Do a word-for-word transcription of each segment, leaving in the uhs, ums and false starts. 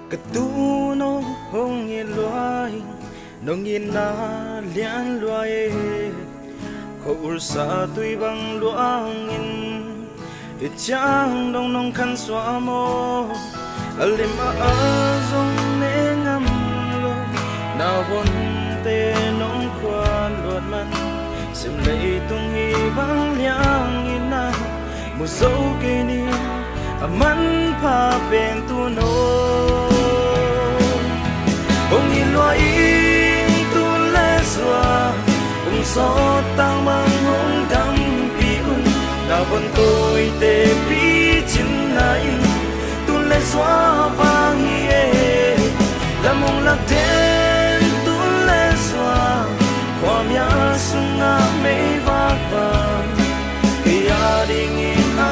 Ka tun aw hong it lua ing, nong itna lian lua e. Khuaursa tui bang luang in, hih ciang dong nong khansuah maw? A lim a al zong ne ngam lo, na vonte nong khuan luat man. Sim leitung hih bang liang itna mu zo kei ni, a manpha pen tun aw. Hong it lua ing, tun le zua, kum sawt tang bang hong dampih un. Na von tawite picin na ing, tun le zua vang hi e. Lam hong lak den, tun le zua, khuamial sungah meivak bang. Kei a dingin a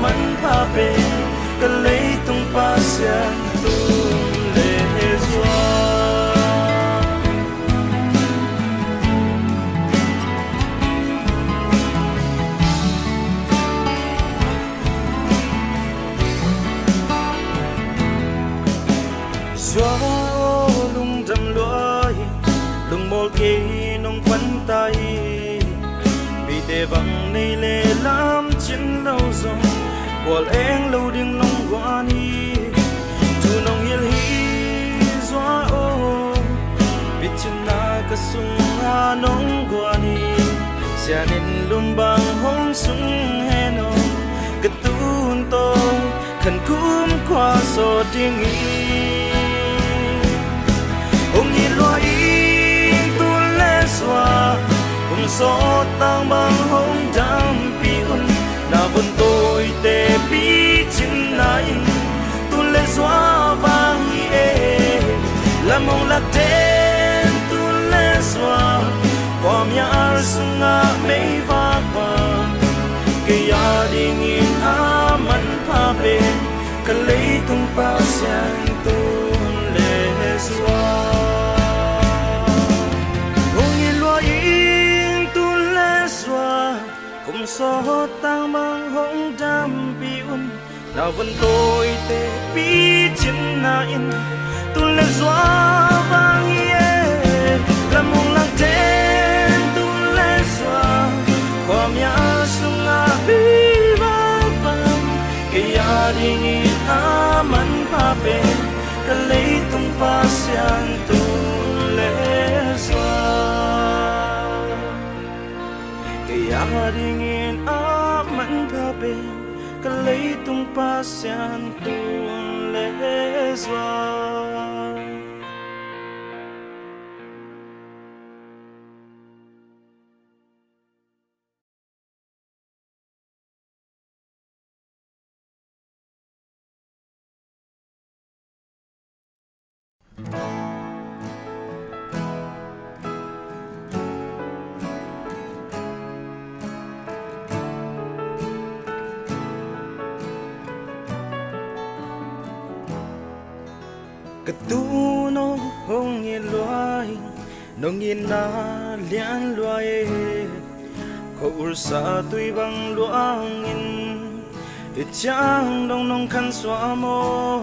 manpha pen ka leitung Pasian tun le zua. Zua aw, lungdam lua hi, lungmawl kei nong pan ta hi. Mite bang nei le lam cin lo zong, bual eng lo ding nong guan hi. Thu nong hilh hi Zua aw, picinna ka sungah nong guan hi. Sian in lum bang hong sung hen aw, ka tun tawh khan kum kua sawt ding hi. Hong it lua ing, tun le zua, kum sawt tang bang hong dampih un. Na von tawite picin na ing, tun le zua vang hi e. Lam hong lak den, tun le zua, khuamial sungah meivak bang. Kei a dingin a manpha pen ka leitung Pasian tun le zua. Hong it lua ing, tun le zua, kum sawt tang bang hong dampih un. Na von tawite picin na ing, tun le zua vang hi e. Lam hong lak den, tun le zua, khuamial sungah meivak bang. Kei a dingin a manpha pen ka leitung Pasian tun le zua. Kei a dingin a manpha pen ka leitung Pasian tun le zua. Ka tun aw hong it lua ing, nong itna lian lua e. Khuaursa tui bang luang in, hih ciang dong nong khansuah maw?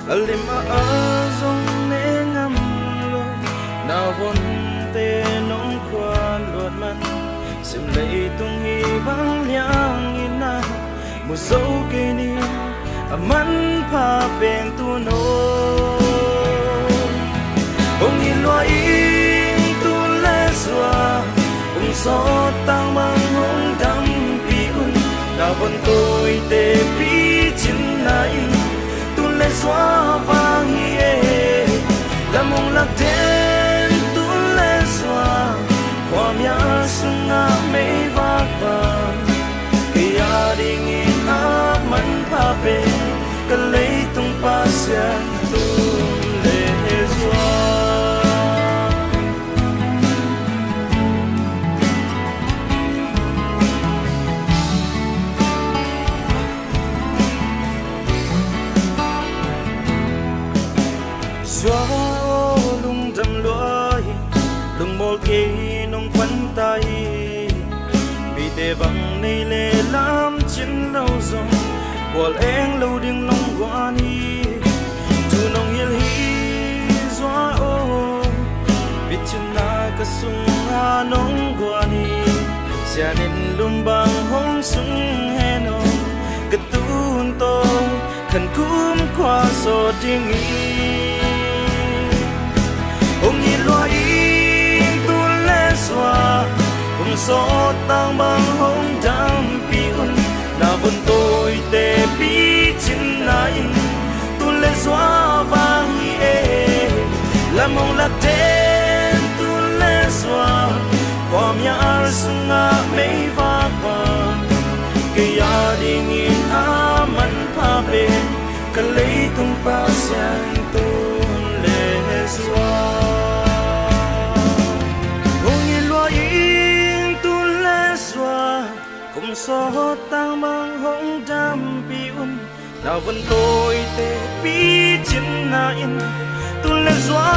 A lim a al zong ne ngam lo, na vonte nong khuan luat man. Sim leitung hih bang liang itna mu zo kei ni, a manpha pen tun aw. Hong it lua ing, tun le zua, kum sawt tang bang hong dampih un. Na von tawite picin na ing, tun le zua vang hi e. Lam hong lak den, tun le zua, khuamial sungah meivak bang. Kei a dingin a manpha pen ka leitung Pasian tun le zua. Zua aw, lungdam lua hi, lungmawl kei nong pan ta hi. Mite bang nei le lam cin lo zong, bual eng lo ding nong guan hi. Thu nong hilh Khan kumkhua sawt ding hi. Hong it lua ing tu le zua, kum sawt tang bang hong dampih un. Na vun tawite picin na in tu le zua vang hi e. Lam hong lak den tu le zua, khuamial sungah meivak bang. Kei a dingin a manpha pen ka leitung Pasian tu le zua. Hong it lua ing tu le zua, kum sawt tang bang hong dampih un. Na vun tawite picin na in tu le zua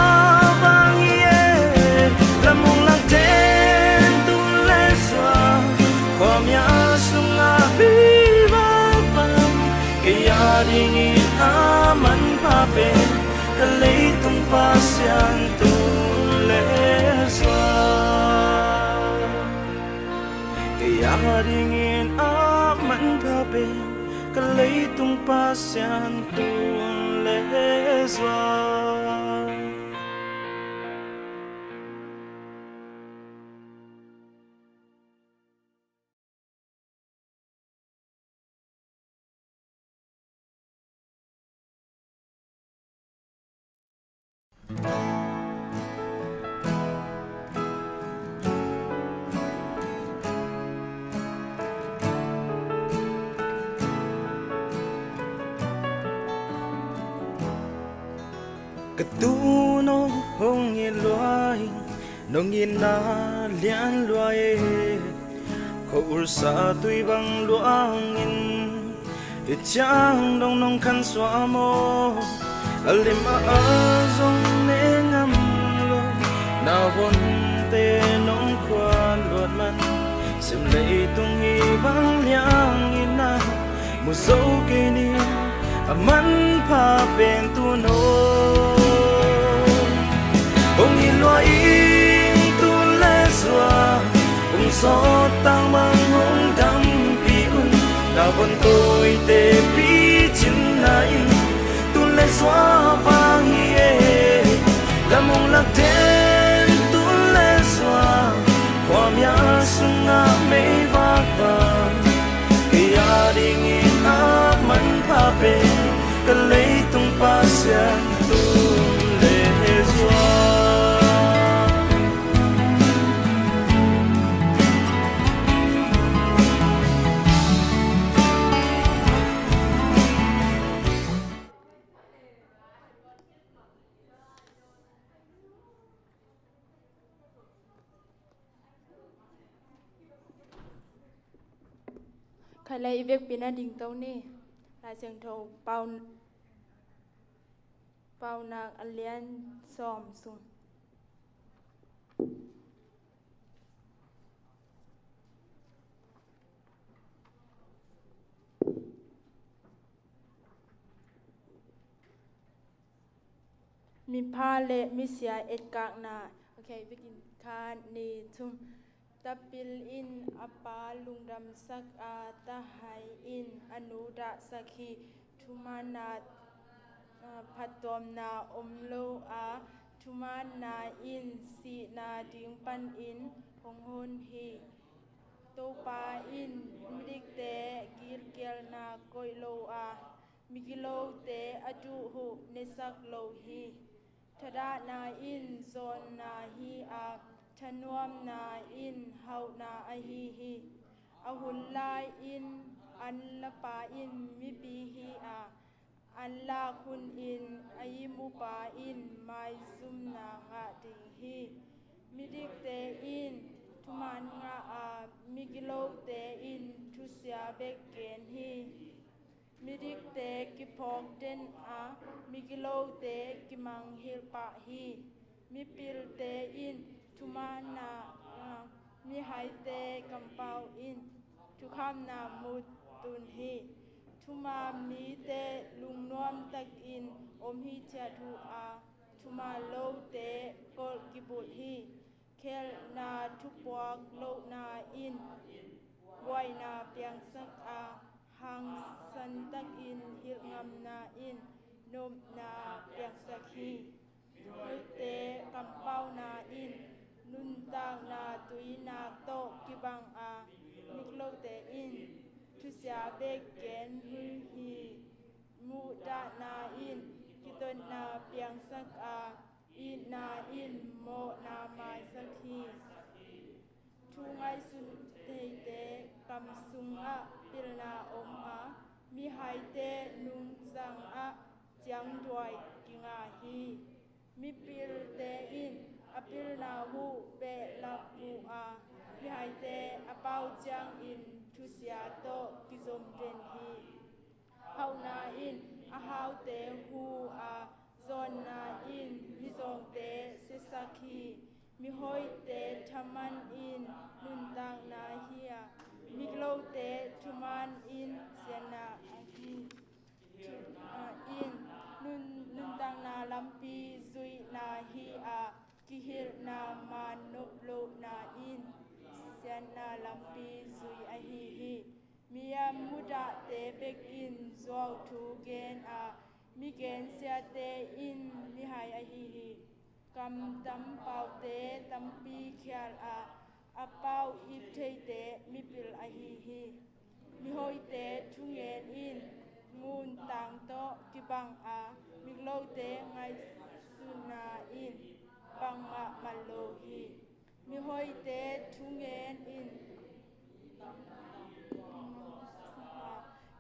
vang hi e. Lam hong lak den tu le zua, khuamial sungah meivak bang. Kei a dingin a manpha pen ka leitung Pasian tu le zua. Kei a dingin a manpha pen ka leitung Pasian tu le zua. Ka tuuno hong it lua hi. Nong itna lian lua e. Khuaul sa tui bang luangin i ciang dong nong khan suah maw? A lim a al zong ne ngam lo. Na vonte nong khuan luat man, sim leitung hi bang liang itna mu zo kei ni. A manpha pen tuuno hong it lua ing tu le zua, kum sawt tang bang hong dampih un. Na vun tawite picin na in tu le zua vang hi e. Lam hong lak den tu le zua, khuamial sungah meivak bang. Kei a dingin a manpha pen ka leitung Pasian tu le zua. Khailei i vekpi-in a dingto ni. Lai Siangtho Pau, Paunak a lian sawm sung. Mipha le misia etkakna. Okay, bikin khat, nih, thum. Tapil in a pa lungdamsak a, tahai in a nu dahsak hi. Thumaanna, ah, phattuamna om lo a, thumaanna in sihna ding panin hong hon hi. Topa in midikte gilkialna koih lo a, migilote a duh uh nesak lo hi. Thadahna in zawnna hi a, thanuamna in hauhna ahi hi. A hun lai-in anlapa in mipi hi a, anlak hunin a ihmupa in maizumna ngah ding hi. Midikte in thumaan ngah a, migilote in thusia bek gen hi. Midikte kiphawk den a, migilote kimanghilh pah hi. Mipilte in thumaanna ngah a, mihaite kampau in thukhapna mu tun hi. Thuman mite lungnuam takin om hithiat uh a, thuman lote kolh kibulh hi. Khelhna thupuak lohna in buaina piangsak a, Hangsan takin hilh ngamna in nopna piangsak hi. Mihoihte kampauna in nuntakna tuinak tawh kibang a, migilote in thusia bek gen uh hi. Muhdahna in kitotna piangsak a, itna in mawhna maisak hi. Thu ngaihsun theite kam sungah pilna om a, mihaite nungzangah ciangduai kingah hi. Mipilte in a pilna uh behlap uh a, mihaite a pau ciangin thusia tawh kizom den hi. Hauhna in a haute hu a, zawnna in mizawngte siasak hi. Mihoihte thaman in nuntakna hi a, migilote thuman in siatna ahi hi. Kihilhna in nun, nuntakna lampi zuihna hi a, kihilhna man nop lohna in siatna lampi zui ahi hi. Mi a mudahte bek in zuauthu gen a, mi gensiate in mihai ahi hi. Kamtam paute tampi khial a, a pau ip theite mipil ahi hi. Mihoihte thungen in ngun tang tawh kibang a, migilote ngaihsutna in bangmah man lo hi. Mihoihte thungen in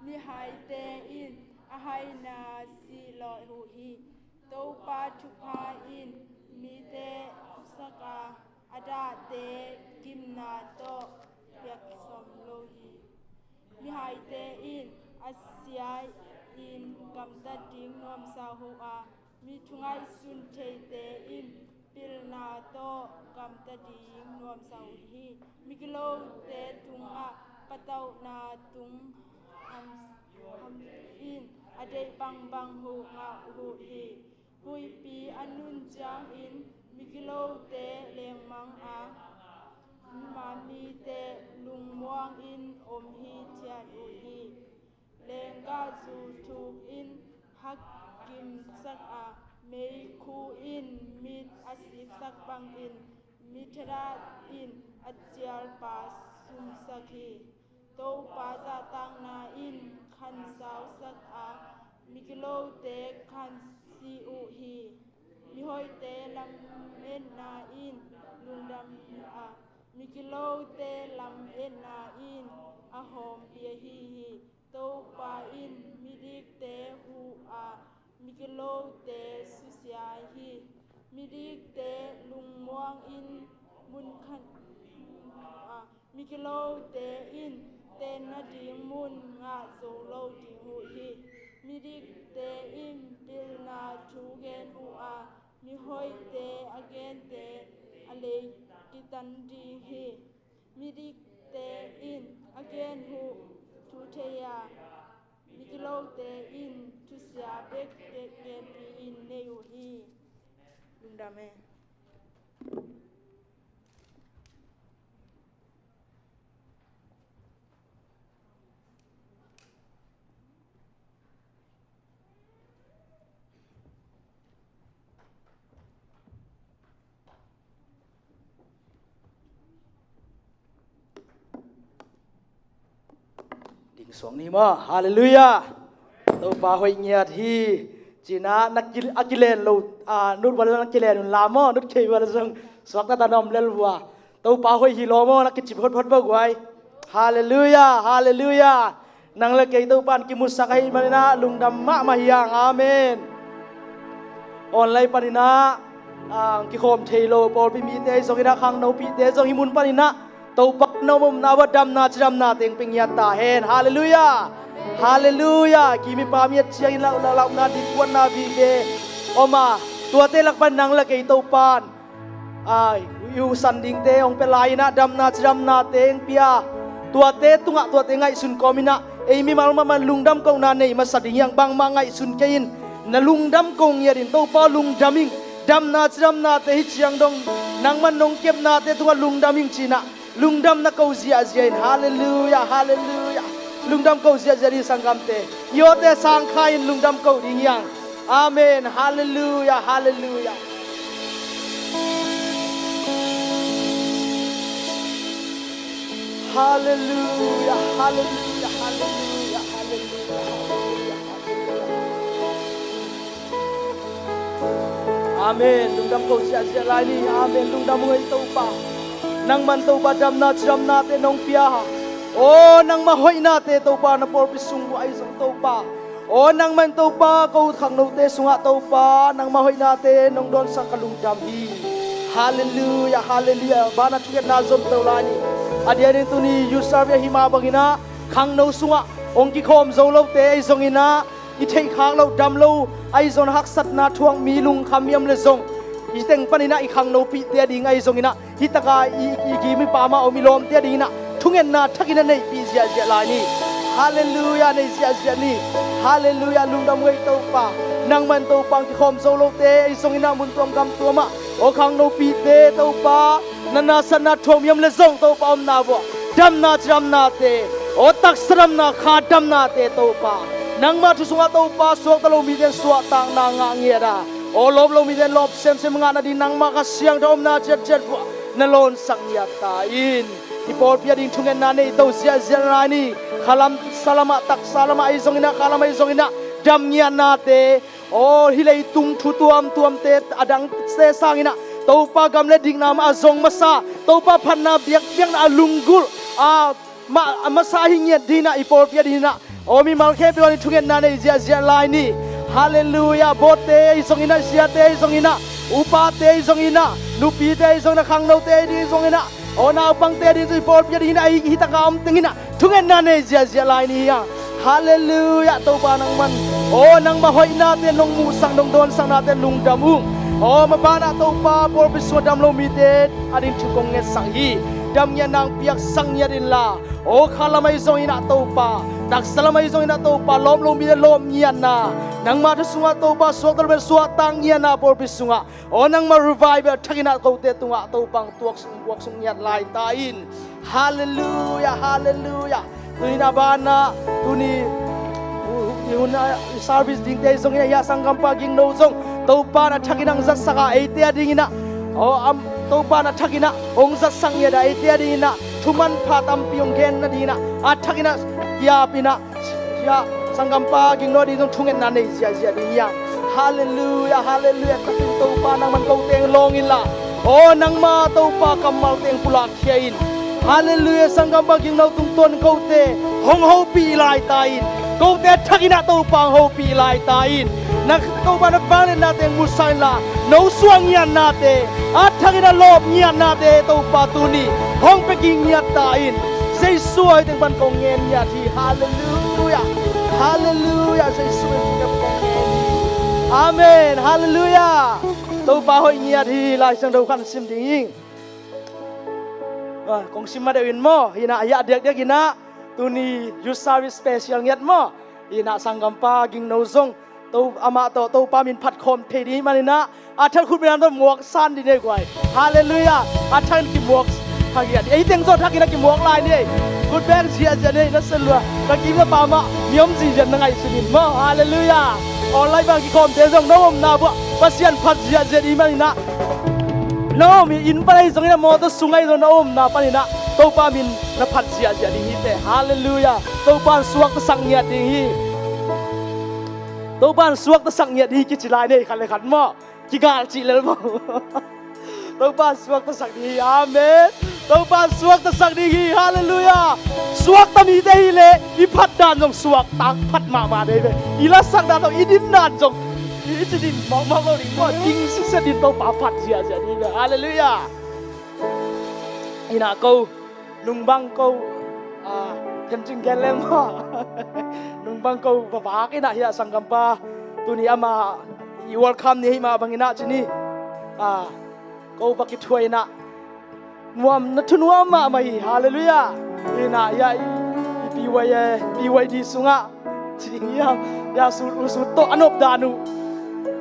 mihaite in a haina silawh uh hi. Topa thupha in mite upsak a, a dahte gimna tawh piaksawm lo hi. Mihaite in a sia in gamtat ding nuamsa uh a, mi thu ngaihsun theite in pilna tawh gamta ding nuamsa uh hi. Migilote tungah patauhna tung ham, ham in a deih bangbang uh ngah uh hi. Huihpi a nun ciangin migilote lengmang a, mimal mite lungmuang in om hithiat uh hi. Lenggahzu thuk in hakimsak a, meikhu in mit a siksak bangin mithadah in a cialpa sumsak hi. Topa zahtakna in khansausak a, migilote khansi uh hi. Mihoihte lametna in lungdam a, migilote lametna in a hawmpi ahi hi. Topa in midikte huh a, migilote susia hi. Midikte lungmuang in mun khan a, migilote in tenna ding mun ngah zo lo ding uh hi. Midikte in pilna thu gen uh a, mihoihte a gente a lei kitan ding hi. Midikte in a gen uh thu thei a, migilote in thusia bekbek genpi in nei uh hi. Lungdam e. Ding suak ni maw. Halleluiah. Topa hoih ngiat hi. Cina na ki, a kilen lo, a, nut val na kilen un la maw, nut khei val zong suak na ta na om lel vua. Topa hoih hi lo maw, na kicip hotphot bak guai. Halleluiah, halleluiah. Nang le kei Topa in kimusak ahih manin ah lungdam mahmah hi hang. Amen. Online panin ah, ah, kikhawm thei lo pawlpi mite zongin ah, khangnopite zong hih mun panin ah Topa in na omna uah damna cidamna teng pia ngiat ta hen. Halleluiah. Halleluiah. Kimipa miat ciangin lauh lauh launa dikkuatna bite om a, tuate lak pan nang le kei Topa in, ai, i husan dingte hong pia lai-in ah damna cidamna teng pia, tuate tungah tuate ngaihsun kawmin ah ei mimal mahmah lungdam kohna nei masa ding hi hang. Bangmah ngaihsun kei in, na lungdam ko ngiat in. Topa lungdam ing. Damna cidamnate hi ciang dong nangman nong kepnate tungah lungdam ing ci-in ah lungdam na ko ziahziah in. Halleluiah, halleluiah. Lungdam ko ziahziah ni sanggamte. I awte sangkha in lungdam ko ding hi hang. Amen. Halleluiah, halleluiah. Halleluiah, halleluiah, halleluiah, halleluiah, halleluiah, halleluiah. Amen. Lungdam ko ziahziah lai ni. Amen. Lungdam ung ei Topa. Nangman Topa damna cidamnate nong pia. Aw nangmah hoihnate Topa na pawlpi sung uh ahi zong Topa. Aw nangman Topa ko khangnote sungah Topa nangmah hoihnate nong dawnsak ka lungdam hi. Halleluiah, halleluiah. Banah thungetna zom to lai ni. A diakin tuni youth service ahi mah banginah khangno sungah hong kikhawm zo lote ahi zonginah i theihkhak loh dam lo ahi zong haksatna thuak mi lungkham hiam le zong i teng paninah i khangnopihte a ding ahi zonginah hih taka i, i gim i pam a om i lawmte a dinginah thungetna thakin a neihpih ziahziah lai ni. Halleluiah, nei ziahziah ni. Halleluiah, lungdam ung ei Topa. Nangman Topa hong kikhawm zo lote ahi zonginah mun tuam gam tuamah aw khangnopihte Topa na nasatna thuak mi hiam le zong Topa omna vuah damna cidamnate aw taksa damna kha damnate Topa nangmah thu sungah Topa suakta lo mite in suahtakna ngah ngiat a aw lawp lo mite in lawp semsem ngah nading nangmah Kha Siangtho omna ciatciat vuah na lawnsak ngiat ta in. I pawlpi a ding thungetna nei to ziahziah lai ni. Khalam salamah taksa lamah ahi zonginah khalam ahi zonginah dam ngiatnate aw hih leitung thu tuamtuamte a dangte sanginah Topa gam le dikna mah a zong masa Topa phatna biakpiakna a lunggulh a mah a masa ahi ngiat dinah i pawlpi a dinah aw mimal khempeuh a ni thungetna nei ziahziah lai ni. Halleluiah. Bawtte ahi zonginah siate ahi zonginah upate ahi zonginah nupite ahi zonginah khangnote ahi ding ahi zonginah aw naupangte a ding zong i pawlpi a dinginah ahi hitaka om tenginah thungetna nei ziahziah lai ni hi hang. Halleluiah Topa nangman aw nangmah hoihnate nong muhsak nong dawnsaknate lungdam ung. Aw mabanah Topa pawlpi sungah dam lo mite a ding thu kong ngetsak hi. Dam ngiatna hong piaksak ngiat inla aw khalam ahi zonginah Topa taksa lam ahi zonginah Topa lawp lo mite lawp ngiatna nangmah thu sungah Topa suakta lo mite suahtak ngiatna pawlpi sungah aw nangmah revival thakinah kote tungah Topa hong tuaksuk buaksuk ngiat lai ta in. Halleluiah, halleluiah. Tuni a banah tuni i hun a i service dingte zongin a hiah sanggampa Gingno zong Topa na thakin hong zatsak a eite a dinginah aw Topa na thakinah hong zatsak ngiat a eite a dinginah thuman pha tampi hong gen nadinginah a thakinah kiapinah hiah sanggampa Gingno ding zong thungetna nei ziahziah ding hiam? Halleluiah, halleluiah. Takin Topa nangman kote hong lawng inla aw nangma Topa kammal teng pulak khia in. Halleluiah. Sanggampa Gingno tungtawn kote hong hopih lai ta in. Kote thakinah Topa hong hopih lai ta in. Na Topa na vangliatna teng musak inla no suah ngiatnate a thakinah lawp ngiatnate Topa tuni hong pia kik ngiat ta in. Jesu a hoih teng pan kong ngen ngiat hi. Halleluiah. Halleluiah. Jesu a hoih teng pan kong ngen hi. Amen. Halleluiah. Topa hoih ngiat hi. Lai Siangtho khan sim ding hi. Ah, kong sim ma deuh in maw hinah hiah diakdiak inah tuni youth service special ngiat maw hinah sanggampa Gingno zong To amah tawh Topa min phat khawm thei ding hih maninah a than khut bengah tawh muak san ding nei guai. Halleluiah. A than kimuak kha giat ding ei teng zaw thakin a kimuak lai ni. Khut beng ziahziah nei na sen lua na kim na pamah mi om ziahziah na ngaihsun in maw. Halleluiah. Online bang kikhawmte zong na omna buah Pasian phat ziahziah ding hih maninah na om hi inn pan ahi zongin a mawtaw sung ahi zong na omna paninah Topa min na phat ziahziah ding hi teh. Halleluiah. Topa in suaktasak ngiat ding hi. Topa in suaktasak ngiat ding hi kici lai nei khat le khat maw. Kigal cih lel maw. Topa in suaktasak ding hi. Amen. Topa in suaktasak ding hi. Halleluiah. Suakta mite hi leh i phat dan zong suakta phat mahmah dei ve. I lasak dan zong i din dan zong i ci din mawkmawk lo ding maw. Ding sitset din Topa phat ziahziah ding hi ve. Halleluiah. Inah ko nungbang ko, ah, themcing gen lem maw. Nungbang ko vavak inah hiah sanggampa tuni ama i welcome ni hih mah bang inah ci ni. Ah, ko va kithuah inah nuam na thunuam mahmah hi. Halleluiah. Inah hiah i, i P Y A, P Y D sungah ci ding hiam? Hiah sut, u sut tawh a nopdan uh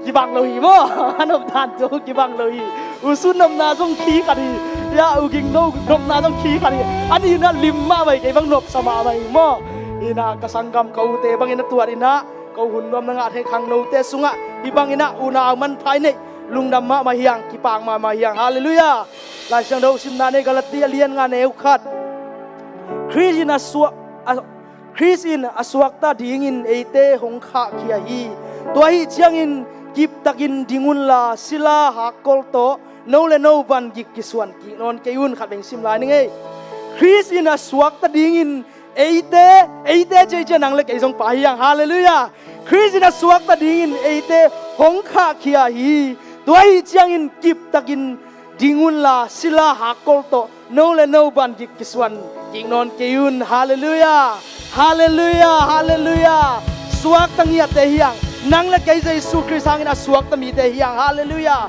kibang lo hi maw. A nopdan tawh kibang lo hi. U sut nopna zong khi khat hi. Hiah u Gingno nopna zong khi khat hi. A nih na lim mahmah hi kei bang nopsa mahmah hi maw. Inah ka sanggam ka ute bangin a tuat inah ka hun nuam na ngah thei khangnote sungah hih bangin ah unau manpha i neih lungdam mahmah hi hang, kipak mahmah hi hang. Halleluiah. Lai Siangtho simna nei Galati a lian nga neu khat. Khrist in a suak a, Khrist in a suakta dingin eite hong khahkhia hi. Tua ahih ciangin kiptakin ding unla sila hakkol tawh no le no van gik kisuan kik nawn kei un. Khat beng sim lai ning ei. Khrist in a suakta dingin eite, eite ciacia nang le kei zong pa hi hang. Halleluiah. Khrist in a suakta dingin eite hong khahkhia hi. Tua ahih ciangin kiptakin ding unla sila hakkol tawh no le no van gik kisuan kik nawn kei un. Halleluiah. Halleluiah. Halleluiah. Suakta ngiate hi hang. Nang le kei Jesu Khrist hangin a suakta mite hi hang. Halleluiah.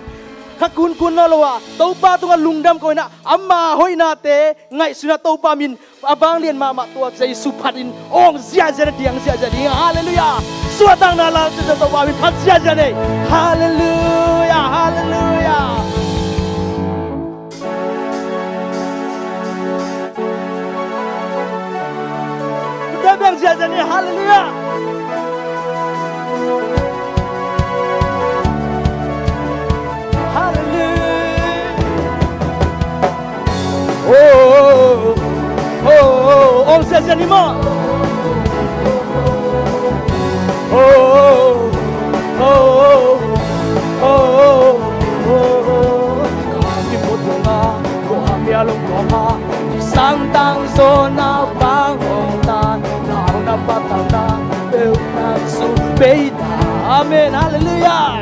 Kha kunkun lo lo a Topa tungah lungdam ko inah ama hoihnate ngaihsun a Topa min a vanglian mahmah tua Jesu phatin awng ziahziah na diang ziahziah ding. Halleluiah. Suahtakna la Jesu Topa min phat ziahziah nei. Halleluiah. Halleluiah. Ute beng ziahziah nei. Halleluiah. Halleluiah. Oh, oh, oh, oh, ong sia sia ni maw. Oh, oh, oh, oh, oh, oh. Ka kimut nga, ko hamia long ko ma. Sang tang so na bang ong tan, na na patang na, eu na su bei ta. Amen. Halleluiah.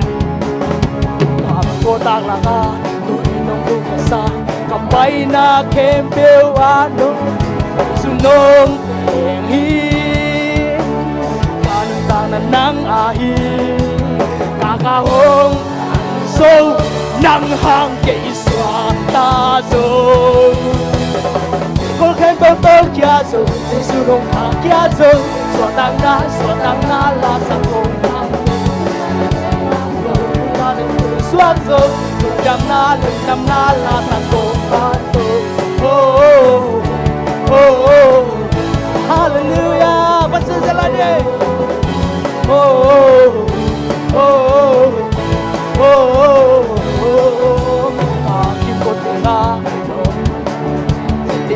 Ka ko tak la ka, tu nong ku ka sa, ka pai na kem peu a no, su nong teng hi, ka nong tang na nang a hi, ka ka hong so nang hang kei suak ta zo. Kol khempeuh tawh kia zo, Jesu hong khahkhia zo. Suahtakna, suahtakna la sa kong nang. Suak zo, lungdamna, lungdamna la sa kong nang. Oh, oh, oh, oh. Halleluiah. Pasian zia lai ni. Oh, oh, oh, oh, oh, oh, oh. Ka kimut na,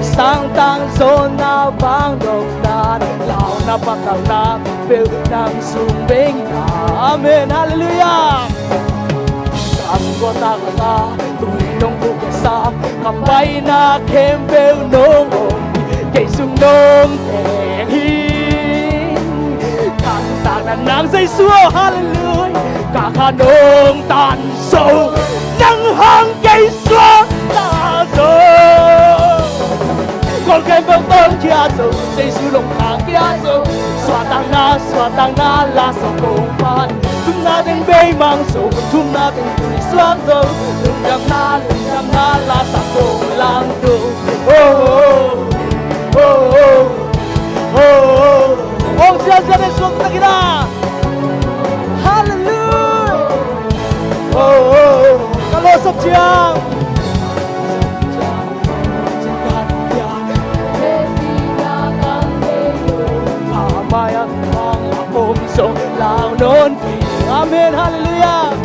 sang tang zo na bang dong na, lau na pakal na, peu nang sung beng na. Amen. Halleluiah. Sam ko ta ka sa, tui nong ku ka sa, ka pai na khempeuh nong ong, kei sung nong teng hi. Ka takna nang Jesu, oh, halleluiah. Ka kha nong tan so, nang hang kei suak ta zo. Kol khempeuh tawh kia zo, Jesu long khahkhia zo. Suahtakna, suahtakna la sa kong pan. Thumna teng beimang zo, thumna teng tui suak zo. Lungdamna, lungdamna la sa kong lang zo. Oh, oh, oh, oh, oh, oh. Ong sia sia ne suak takin a. Halleluiah. Oh, oh, oh. Ka lo sap ciang. Amen. Halleluiah.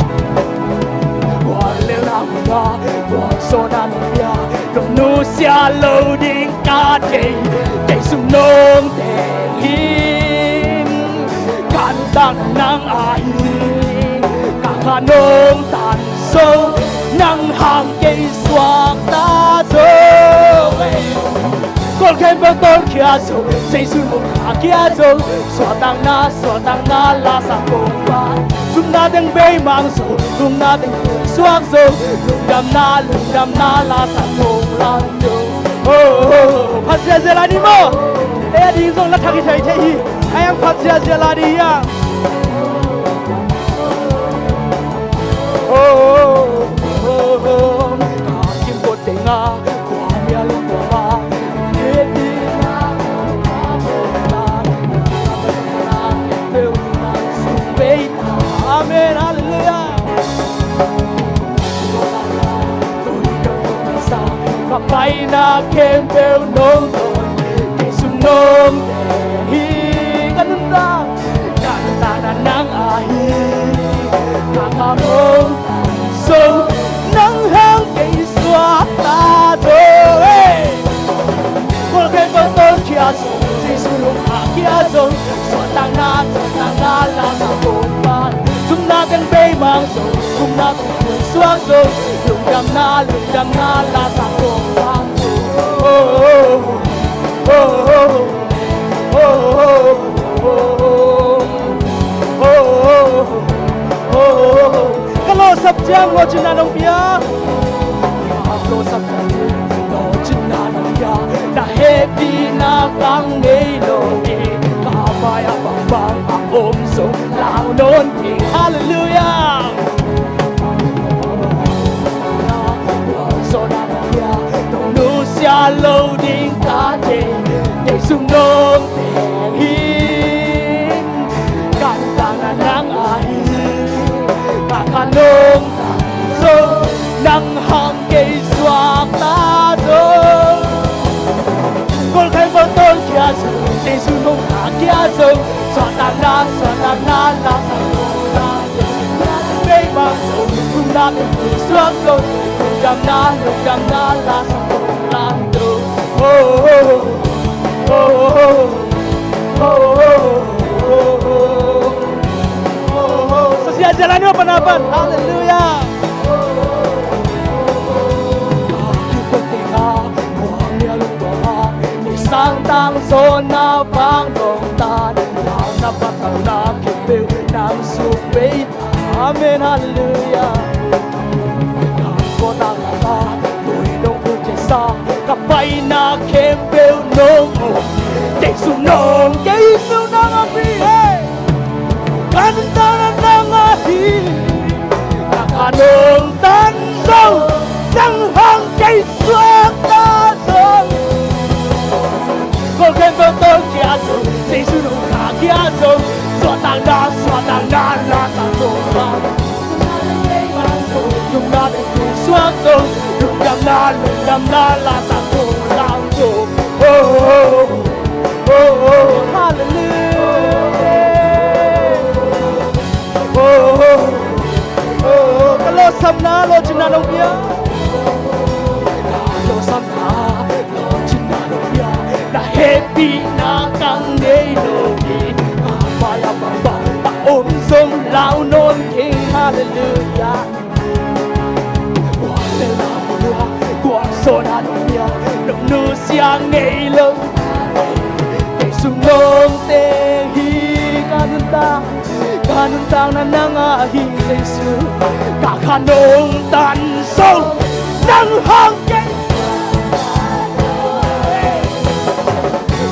Nusia lo ding ka thei, kei sung nong teng hi. Kan tang nang a hi, ka kha nong tan so, nang hang kei suak ta zo. Kol khempeuh tawh kia zo, Jesu long khahkhia zo. Suahtakna, suahtakna la sa kong pan. Thumna teng beimang zo, thumna teng suak zo. Lungdamna, lungdamna la sa kong lang zo. Oh, oh, oh. Phat ziahziah lai ni maw. Ei a ding zong la thak hi thei thei hi. Ai ang phat ziahziah lai ni hi a. Oh, oh, oh, oh. Ka kim ko te nga. Amen. Halleluiah. Ka paina khempeuh nong dawn, Jesu nong teng hi. Suaktakna, suaktakna la sa kong pan. Sumna teng beimang zo, sumna teng suak zo. Lungdamna, lungdamna la sa kong pan. Oh, oh, oh, oh. Ka lawhsap ciang lawhcinna nong pia. Ka lawhsap ciang lawhcinna nong pia. Na hehpihna kang ngei lo hi. Ka mai-ah bangbang a om zong lau nawn kei. Halleluiah. Nong nusia lo ding ka thei. Kei sung nong teng hi. Ka nuntakna nang ahi. Ka kha nong tang zong, nang hang kei suakta zong. Kol khempeuh tawlkhia zong, Jesu nong khakhia zong. Suahtakna, suahtakna la sa kong pan. Beimang zong, lungdamna teng suak zong. Lungdamna, lungdamna la sa kong pan zong. Oh, oh, oh, oh. Sa siasia la ni, open, open. Halleluiah. Sangtang zona pang dong tan, na patalna khempeuh nang sung bei. Amen, halleluiah. Nang kawtang lama tui nong pulkhiasa, ka paina khempeuh nong om. Kei sung nong, kei sung nang ahi hi. Ka nuntakna nang ahi. Ka kha nong tan zong, nang hang kei suakta zong. Kol khempeuh tawlkhia zong, Jesu nong khakhia zong. Suahtakna, suahtakna la sa kong pan. Lungdamna teng suak zong. Lungdamna, lungdamna la sa kong pan zong. Oh, oh, oh, oh, halleluiah. Oh, oh, oh, oh, ka lawhsapna, lawhcinna nong pia. Ka lawhsapna, lawhcinna nong pia. Na hehpihna kang ngei lo hi. Ka mai-ah bangbang a om zong lau nawn kei. Halleluiah. Kua le lau lua, kua zona nong pia. Nong nusia ngei lo. Kei sung nong teng hi. Ka nuntak Ka nuntakna nang ahi Jesu. Ka kha nong tan zong, nang hang kei.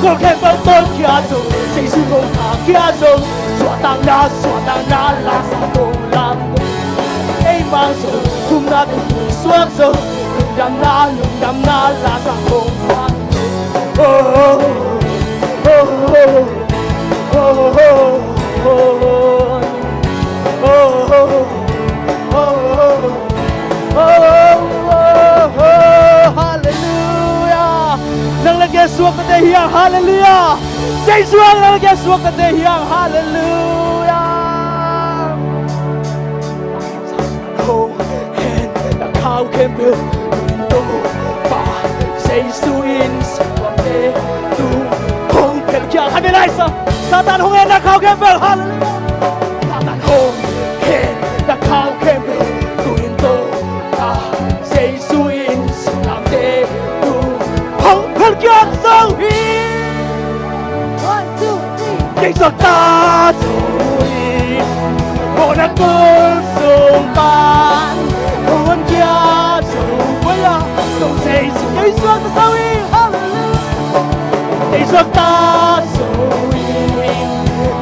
Kol khempeuh tawlkhia zong, Jesu nong khakhia zong. Suahtakna, suahtakna la sa kong pan. Ei mang zong, kumna teng suak zong. Lungdamna, lungdamna la sa kong pan. Oh, oh, oh, oh. Halleluiah. Nang le kei suakta te hi hang, halleluiah. Jesu hang nang le kei suakta te hi hang, halleluiah. Hong hen na khau khempeuh, Topa Jesu in singlamteh tung hong phelkhia. Khat vei lai sa. Satan hong hen na khau khempeuh. Halleluiah. Satan hong hen na khau khempeuh, tu in Topa Jesu in singlamteh tung hong phelkhia zo hi. One, two, three. Kei suakta zo hi. Mawhna kul sung pan hong honkhia zo. Kei suakta zo hi. Halleluiah. Kei suakta zo hi.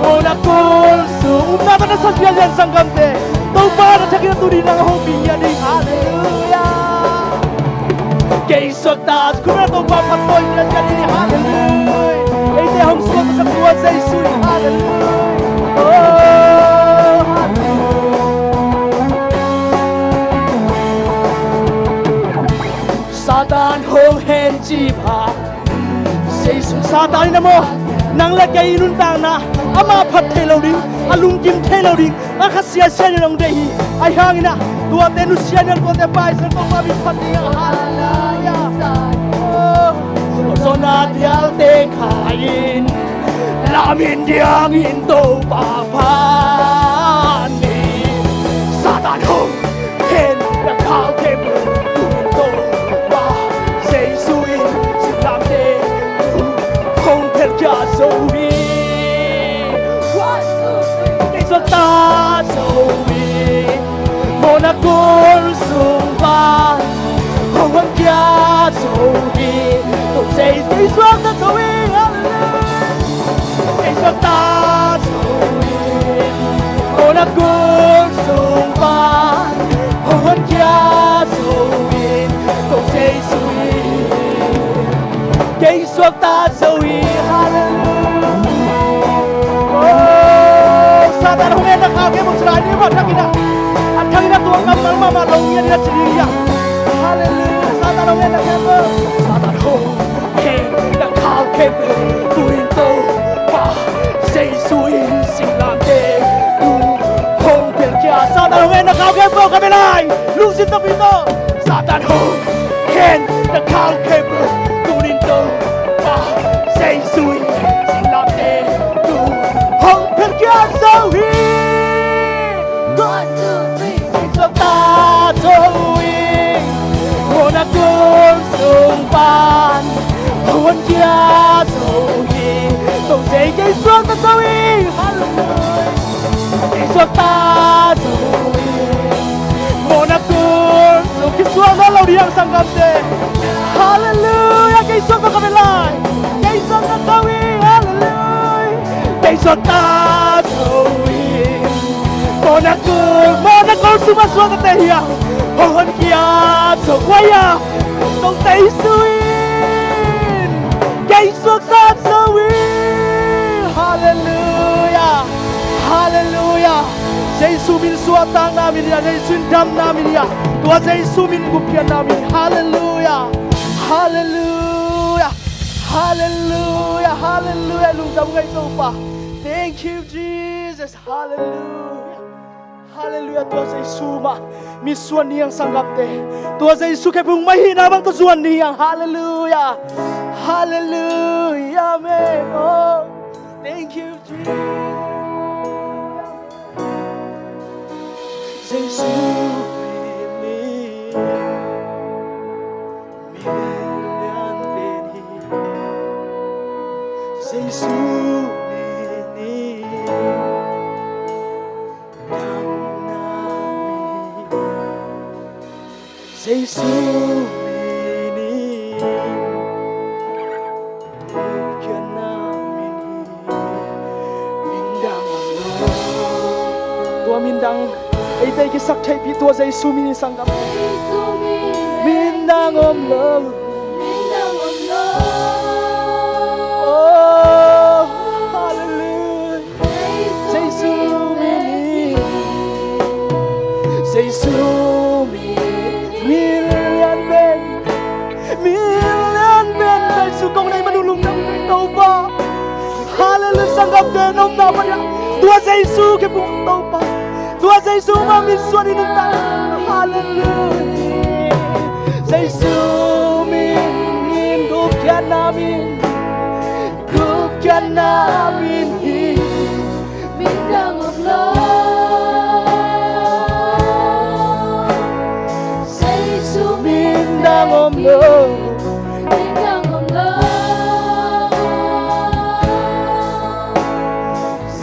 Mawhna kul sung. Upna tawh na sa ziahziah, sanggamte. Topa na thak in a tuni nang hong pikhia ding. Halleluiah. Kei suakta, khut beng, Topa phat tawi pia ciat ni. Halleluiah. Eite hong suaktasak tua Jesu in. Halleluiah. Oh, halleluiah. Satan hong hen ci pha. Jesu, Satan in a maw, nang le kei i nuntakna amah phat thei lo ding, a lungkim thei lo ding. A kha siasia ni nong deih hi. Ahi hangin ah tuate nusia ni, tuate paisa, Topa min phat ding ah. Halleluiah. Oh. Zona dialte kha in Lamin diangin Topa phan ni. Satan hong hen, na khau khempeuh tungin Topa Jesu in singlamteh tung hong phelkhia zo hi. Kei suakta zo hi. Mawhna kul sung pan hong honkhia zo hi. Tua Jesu, kei suakta zo hi. Hallelujah. Kei suakta zo hi. Mawhna kul sung pan hong honkhia zo hi. Tua Jesu hi. Kei suakta zo hi. Hallelujah. Oh, Satan hong hen, na khau khempeuh, Israel ni mah thangin a, a thangin a tua kammal mahmah lo ngiat in a ci ding hi a. Hallelujah. Satan hong hen, na khempeuh. Satan hong hen, na khau khempeuh, tu-in Topa Jesu in singlamteh tung hong phelkhia. Satan hong hen, na khau khempeuh, ka bia lai. Lungsim tampi tawh. Satan hong hen, na khau khempeuh, tu-in Topa Jesu in singlamteh tung hong phelkhia zo hi. One, two, three. Kei suakta zo hi. Mawhna kul sung pan hong honkhia zo hi. Tua Jesu, kei suakta zo hi. Hallelujah. Kei suakta zo hi. Mawhna kul sung, kisuak nawn lo ding hiam, sanggamte? Hallelujah. Kei suakta, ka bia lai. Kei suakta zo hi. Hallelujah. Kei suakta zo hi. Mawhna kul, mawhna kul sung mah suakta te hi a, hong honkhia zo, kua hi a? Tua Jesu in. Kei suakta zo hi. Hallelujah. Hallelujah. Jesu min suahtakna min hi a, Jesu in damna min hi a, tua Jesu min gupkhiatna min hi. Hallelujah. Hallelujah. Hallelujah. Hallelujah. Lungdam ing, Topa. Thank you, Jesus. Hallelujah. Hallelujah. Tua Jesu mah mitsuan ni hang, sanggamte. Tua Jesu khephung mah hihna bang tawh zuan ni hang. Hallelujah. Hallelujah. Amen. Oh, thank you, Jesus. Jesu min hi, min lian pen hi. Jesu min hi, damna min hi. Jesu min hi, gupkhiatna min hi. Min dang om lo. Tua min dang eite i kisak theihpih, tua Jesu min hi, sanggam. Min dang om lo. Oh, hallelujah. Jesu min hi. Jesu min hi. Min lian pen, min lian pen. Jesu kong nei man uh lungdam ing, Topa. Hallelujah. Sanggamte, na omna pan hiam, tua Jesu khephung, Topa. Tua Jesu mah mitsuan in, nuntak. Hallelujah. Jesu min hi, gupkhiatna min, gupkhiatna min hi. Min dang om lo. Jesu min dang om lo. Min dang om lo.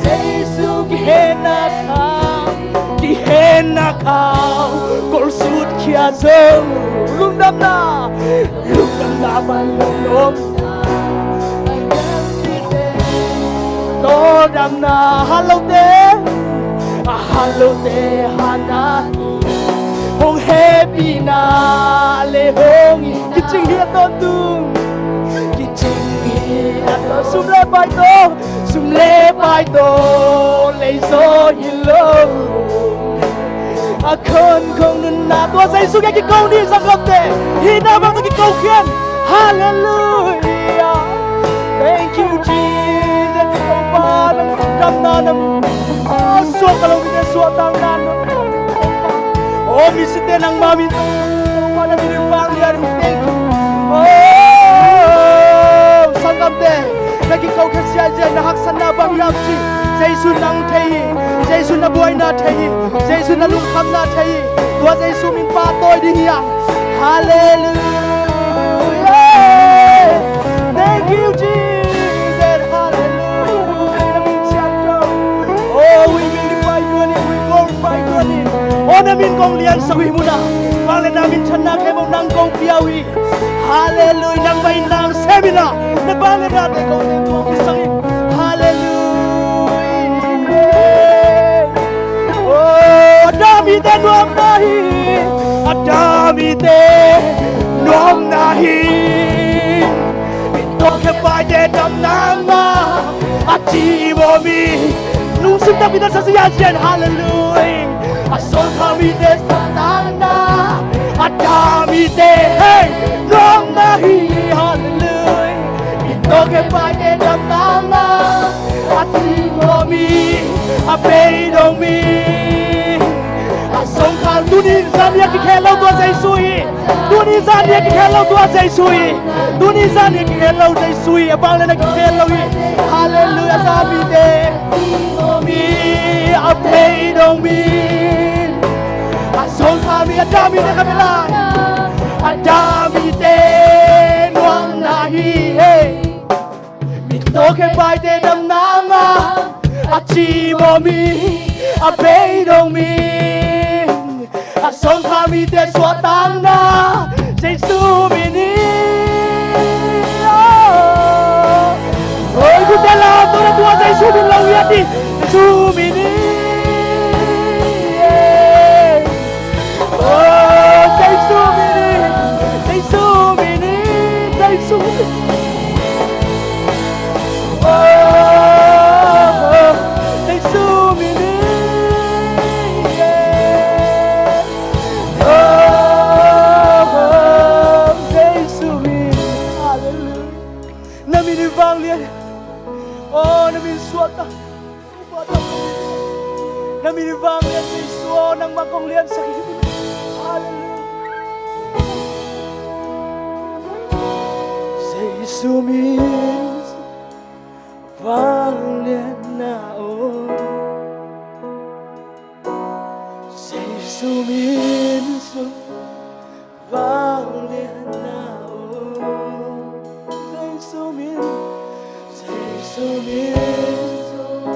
Jesu kihenna khau, kihenna khau kol sut khia zo. Lungdamna, lungdamna pan lungdam. Tawldamna, hat lote, a hat lote hatna hi. Hong hehpihna le hong itna, kicing hi a tawntung. Kicing hi a tawn, sum le pai tawh, sum le pai tawh lei zaw hi lo. A khon khong nunna, tua Jesu kiang kiko ni, sanggamte. Hihna bang tawh kiko khian. Hallelujah. Thank you, Jesus. Topa, nang damna, nang, ah, suak ka lo mite suahtakna, nang, oh, misite nangma min, Topa, na min in vang lian. Thank you. Oh, sanggamte. Na kiko khia siasia, na haksatna bang hiam cih Jesu nang thei hi. Jesu na buaina thei hi. Jesu na lungkhamna thei hi. Tua Jesu min pahtawi ding hi hang. Halleluiah. Thank you, Jesus. Halleluiah. Na min siangtho. Oh, we magnify your name. We glorify your name. Oh, na min kong liansak uh hi munah. Vangliatna minthanna khempeuh nang kong pia uh hi. Halleluiah. Nangmah in nang sem in ah, na vangliatnate kong teng tuak kisa in. Halleluiah. Oh, a dam mite nuamna hi. A dam mite nuamna hi. Min tawh khepaite damna ngah a cimawh mi. Lungsim takpi tak sa sia sian. Halleluiah. A sawlkhal mite suahtakna, a dam mite, hey, nuamna hi. Halleluiah. Min tawh khepaite damna ngah a cimawh mi, a beidong mi. A sawlkhal tuni zan hi a kikhel lo tua Jesu hi. Tuni zan hi a kikhel lo tua Jesu hi. Tuni zan hi a kikhel lo Jesu hi. A vangliatna kikhel lo hi. Halleluiah. A dam mite mi, a beidong mi. A sawlkhal mi, a dam mite kha bel lai. A dam mite nuamna hi, hey. Min tawh khepaite damna ngah a cimawh mi, a beidong mi. A sawlkhal mite suahtakna Jesu min hi. Oh. Oi, khut beng la, tua na tua Jesu min lo hi a ti. Jesu min hi. Oh, Jesu min hi. Jesu min hi. Jesu min hi. Oh, Jesu min hi. Yeah. Oh, Jesu min. Halleluiah. Na min hi vanglian. Oh, na min suakta. Na min hi vanglian Jesu aw, nangmah kong liansak hi. Halleluiah. Jesu min vanglianna aw. Jesu min sung vanglianna aw. Jesu min, Jesu min sung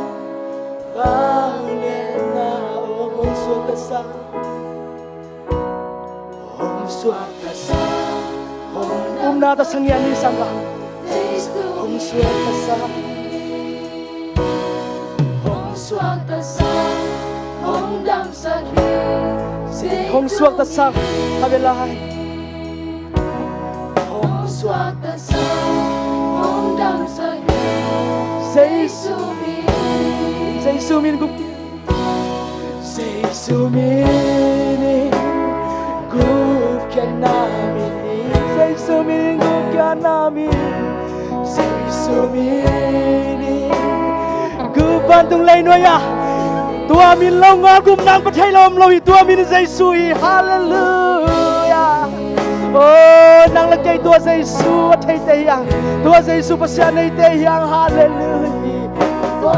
vanglianna aw. Hong suakta sa, hong suakta sa, hong upna ta sang hi a ni sangkah. Hong suakta sa, hong suakta sa, hong damsak hi. Hong suakta sa, a bel lai. Hong suakta sa, hong damsak hi. Jesu min, Jesu min gup, Jesu min in gupkhiatna min hi. Jesu min in gupkhiatna min. Jesu min in gup, vantung leinuai ah tua min lo ngawl gup nang pia thei lo om lo hi. Tua min Jesu hi. Halleluiah. Oh, nang le kei tua Jesu a theite hi hang. Tua Jesu Pasian neite hi hang. Halleluiah. Oh.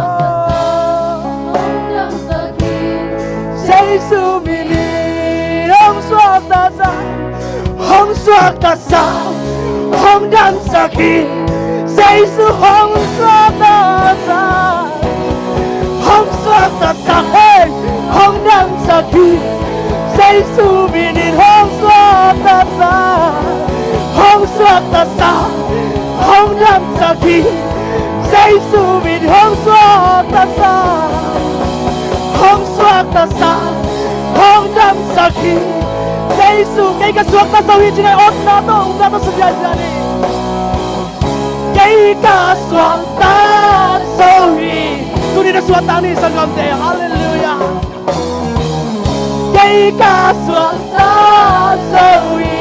Jesu min in hong suakta sa, hong suakta sa, hong damsak hi. Jesu hong suakta sa, hong suakta sa, hey, hong damsak hi. Jesu min in hong suakta sa, hong suakta sa, hong damsak hi. Jesu min hong suakta sa, hong suakta sa, hong damsak hi. Jesu, kei ka suakta zo hi ci-in a, otna tawh upna tawh suak hi a ni. Kei ka suakta zo hi. Tuni na suakta ni sanggamte. Halleluiah. Kei ka suakta zo hi.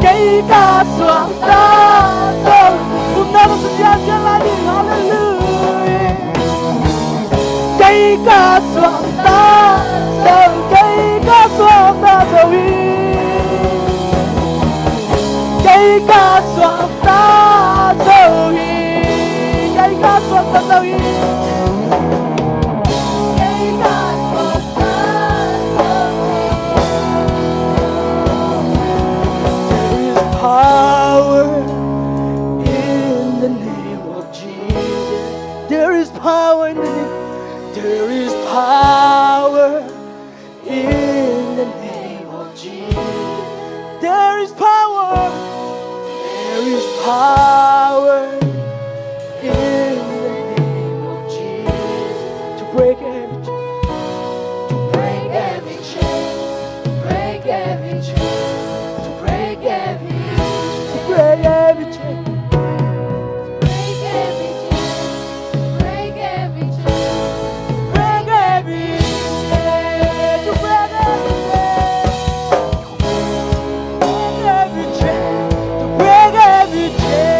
Kei ka suakta zo. Upna tawh suak hi a, suak lai ni. Halleluiah. Kei ka suakta zo, kei ka suakta zo hi. Kei There is power in the name of Jesus. There is power in the name. There is power in the name of Jesus. There is power. There is power in the name of Jesus to break every chain, to break every chain, to break every chain, to break every, to break every chain. Break every chain. Break every chain. Break every chain. To break every chain. Break every chain. To break every chain.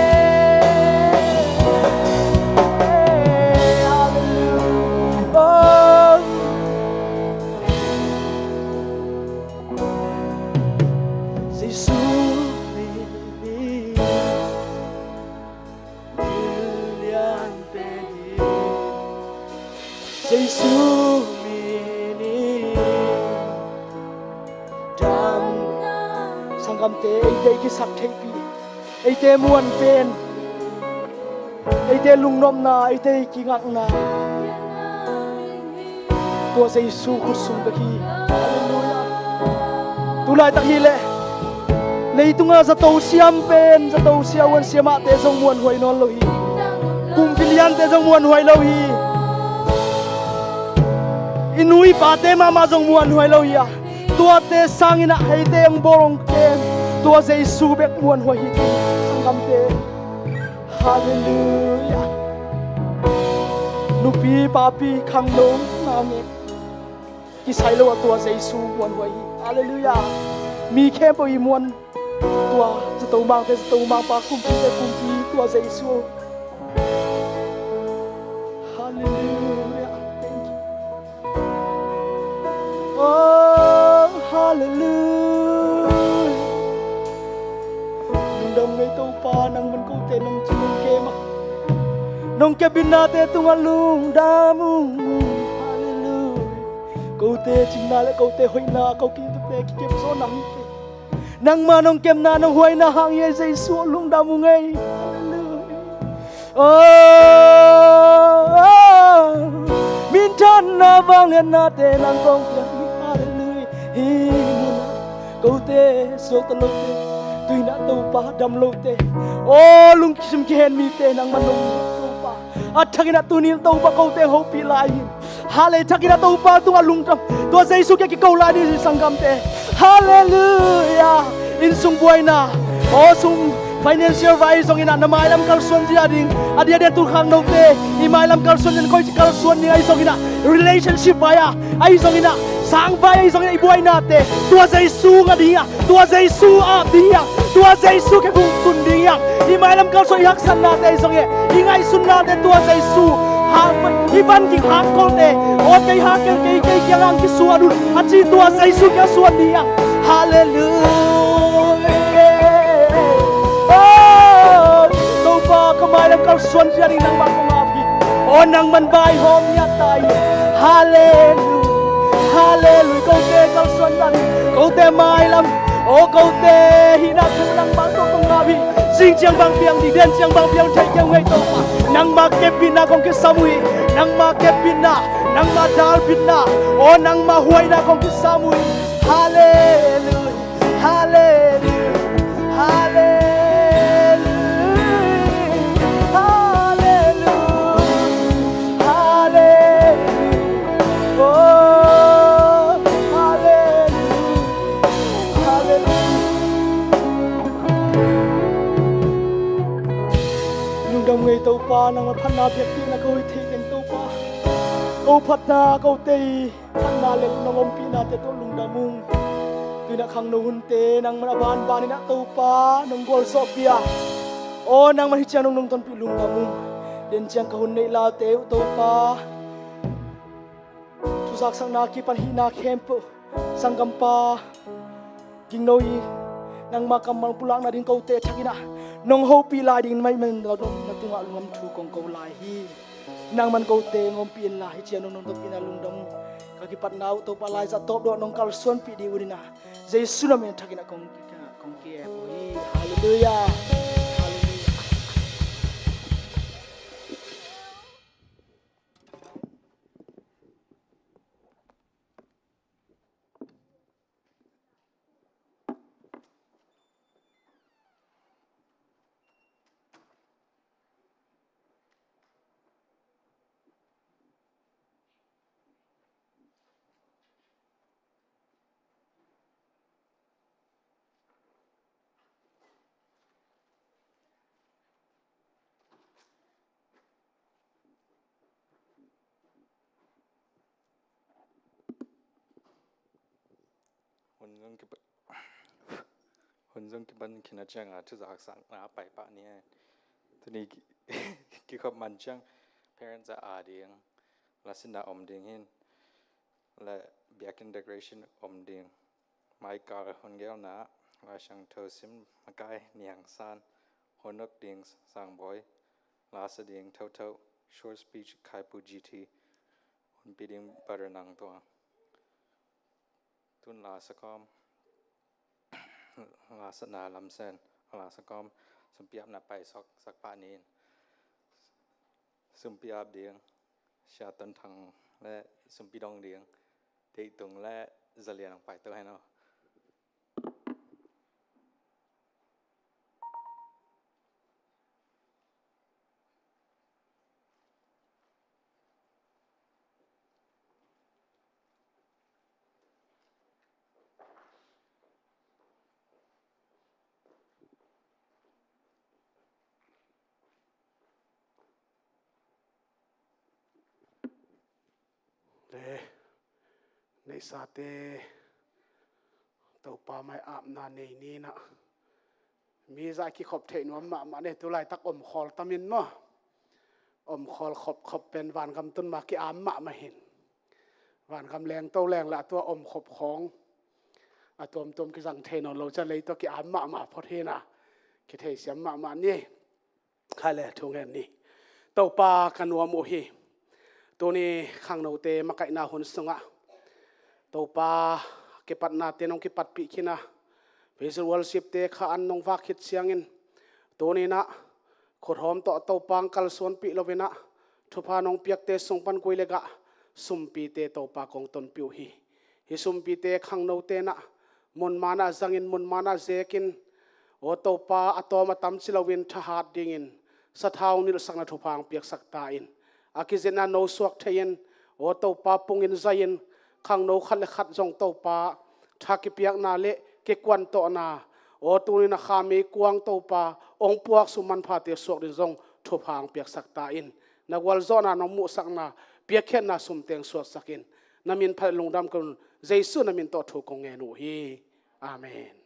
Hey, hallelujah. Oh. Jesu min in. Lian pen hi. Jesu min in. Dam. Sanggamte, eite i kisap theihpih, eite muan pen, eite lungnopna, eite i kingakna, tua Jesu khut sung bek hi. Halleluiah. Tulaitak hileh leitungah zato siam pen, zato siavuan siamahte zong muanhuai nawn lo hi. Kumpi liante zong muanhuai lo hi. I nu i pate mahmah zong muanhuai lo hi a, tuate sangin ah eite hong bawl hong kem, tua Jesu bek muanhuai hi. Sanggamte. Halleluiah. Nupi papi khangno, nang e, kisai lo a tua Jesu muanhuai hi. Halleluiah. Mi khempeuh i muan tua zato mangte zato mangpa, kumpite kumpi, tua Jesu. Halleluiah. Thank you. Oh, halleluiah. Lungdam ngei Topa, nangman kote nong ci nong kem a, nong kepbitnate tungah lungdam ung. Halleluiah. Kote cinna le kote hoihna, ko kitutte kikep zaw nang hi kei. Nangma nong kepna nong huaina hang hi ei Jesu, lungdam ung ei. Halleluiah. Oh, minthanna vangliatnate nang kong piak hi. Halleluiah. Hih munah kote suakta lote, tuinah Topa dam lote, oh, lungsim kihen mite nangman nong muh Topa. A thakinah tunin Topa kote hopih lai hi. Hallelujah. Thakinah Topa tungah lungdam, tua Jesu kiang kiko lai ding hi sanggamte. Halleluiah. Innsung buaina, aw sum, financial vai ahi zonginah na mailam kalsuan zia ding, a diakdiak tu khangnote i mailam kalsuan zia ding, koici kalsuan ding ahi zonginah, relationship vai ah ahi zonginah, sang vai ahi zonginah, i buainate tua Jesu ngah ding hiam? Tua Jesu ap ding hiam? Tua Jesu khe kung tun ding hiam? I mailam kalsuan i haksatnate ahi zongin, i ngaihsutnate tua Jesu, ha, i van ging hangkolte, aw kei hangkel kei, kei kiang hang kisuan un a ci tua Jesu kiang suan ding hiam? Halleluiah. Oh, Topa ka mailam kalsuan zia ding nangmah kong ap hi. Aw nangman vaihawm ngiat ta hi. Halleluiah. Halleluiah. Kote kalsuan ta ding, kote mailam, aw kote hihna thu nangmah tawh kong ap hi. Zing ciang bang piang ding, den ciang bang piang thei kei ung ei Topa. Nangmah kepbitna kong kisam uh hi. Nangmah kepbitna, nangmah dalbitna, aw nangmah huaina kong kisam uh hi. Halleluiah. Halleluiah. Halleluiah. Halleluiah. Halleluiah. Oh, halleluiah. Halleluiah. Lungdam ngei Topa, nangmah phatna biakpiakna ko hi thei keng Topa. Ko phatna, kote i phatna le nong ompihnate tawh lungdam ung. Tuinah khangno hunte nangman a banbaninah Topa nong gualzawhpih a, aw nangman hih ciang nong nungtonpih lungdam ung. Den ciang ka hun neih laute uh Topa, thuzaksakna kipan hihna khempeuh sanggampa Gingno hi. Nangma kammal pulakna ding kote thakinah nong hopih lai ding maimen lo dong na tungah lungam thu kong ko lai hi. Nangman kote ngawmpih inla, hih ciang nong nungtawpih na lungdam. Ka kipatna uh Topa laizah tawpdawh nong kalsuanpih ding uh hi na, Jesu na min thakin a kong, kong ki-ap uh hi. Halleluiah. Halleluiah. Hun zong kipan, hun zong kipan khin a cianga thuzak sakna pai pah ni. Tuni ki, kikhop man ciang parents a ading, lasinna om ding hin, le biakin decoration om ding. Maikal hun gelna, Laisiangtho sim makai Niang San, hun uk ding Sang Bawi, lasa ding Thotho, short speech Khaipu G T, hunpi ding Brother Nang Tuang. Tun lasa kawm, lasa na lamsen, lasa kawm, sumpiapna pai sok, sak pah ni. Sumpiap ding, Sia Ton Thang le sumpi dong ding, Deitung le Zalian ang pai to hen o. Le, neihsate, Topa mai apna nei ni na. Mi zah kikhop theih nuam mahmah ne, tu laitak omkhawl tamin maw. Omkhawl khopkhop pen vangam tun ma ki-am mahmah hin. Vangam lengto leng lah tua omkhop khawng a tuamtuam kizang thei nawn lo ciah lei tua ki-am mahmah phot hi na. Kitheisiam mahmah ni. Khai le thu ngen ni. Topa ka nuam uh hi. Tuni khangnote makaihna hun sungah Topa kipatnate nong kipatpih khin a, visual worship te kha an nong vak khit ciangin, tuni na khuthawm tawh Topa ang kalsuanpih lo in a, thupha nong piakte sung pan gui le gah sumpite Topa kong tonpih uh hi. Hih sumpite khangnote na mun manah zangin, mun manah zekin, aw Topa, a tawm a tam ci loin thahat dingin sathau nilhsakna thupha ang piaksak ta in. A kizinna no suak thei-in, aw Topa, pungin zai-in, khangno khat le khat zong Topa, tha kipiakna le kikuan tawhna, aw tuni na kha meikuang Topa, ong puak sum manphate suak ding zong thupha ang piaksak ta in. Na gualzawhna nong muhsakna piakkhiatna sumteng suaksak in. Na min phat lungdam ka un, Jesu na min tawh thu kong ngen uh hi. Amen.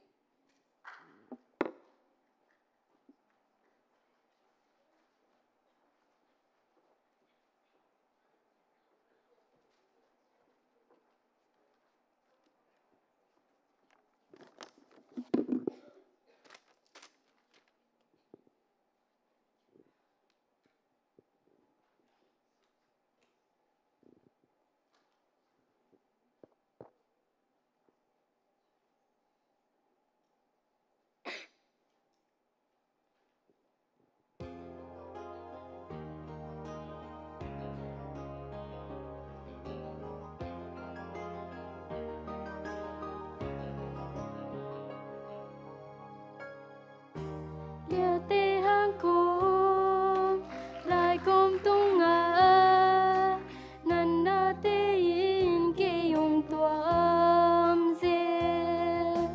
Liate hang kong lai kong tungah, natnate in kei hong tuam zel.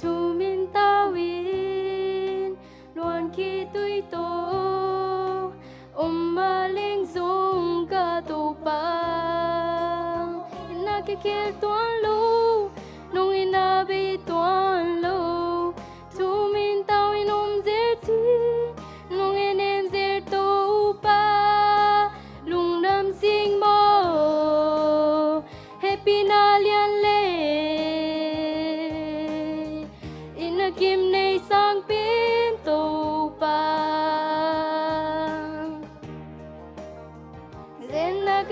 Thu min tau in luan khitui tawh om mah leng zong ka Topa, na kikhel tuan lo, nong in a bei tuan lo. Thu min tau in om zel ci, nong en en zel Topa, lungdam sing maw, hehpihna lian le, in a kim nei sang pen Topa.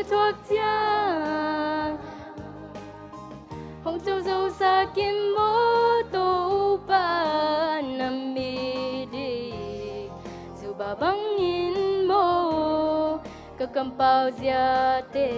Thuak ciang hong co zo sak in maw, Topa na midik Juba bangin maw, ka kampau ziate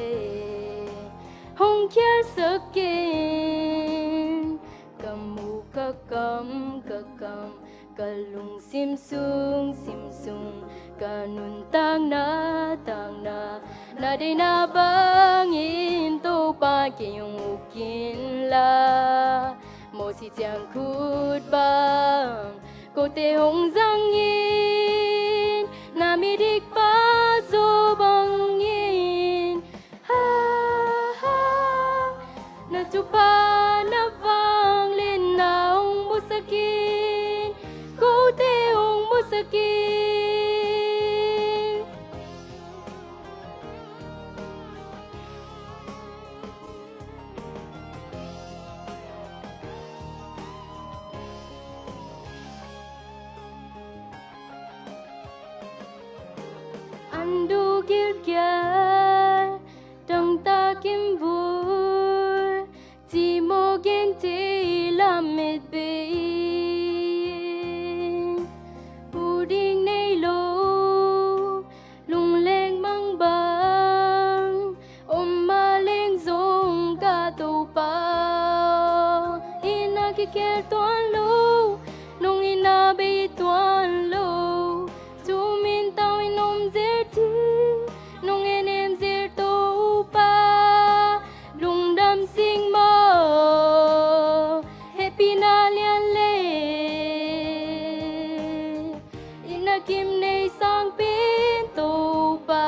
hong khialsak in. Ka mu, ka kam, ka kam, ka lungsim sung, sim sung, ka nuntakna, takna, na deihna bangin Topa kei hong uk inla, Mosi ciangkhut bang kote hong zang in, na midikpa Job bangin. Ha, ha. Na thupha, na vangliatna hong musak in, kote hong musak in. An du gilkial, tangtak in vul, cimawh gen thei lamet bei in. Hu ding nei lo, lungleng mangbang, om a leng zong ka Topa, itna kikhel tuan lo, nong itna bei tuan lo. Thu min tau in om zel thei, nong en em zel Topa, lungdam sing maw, hehpihna lian le. Itna kim nei sang pen Topa,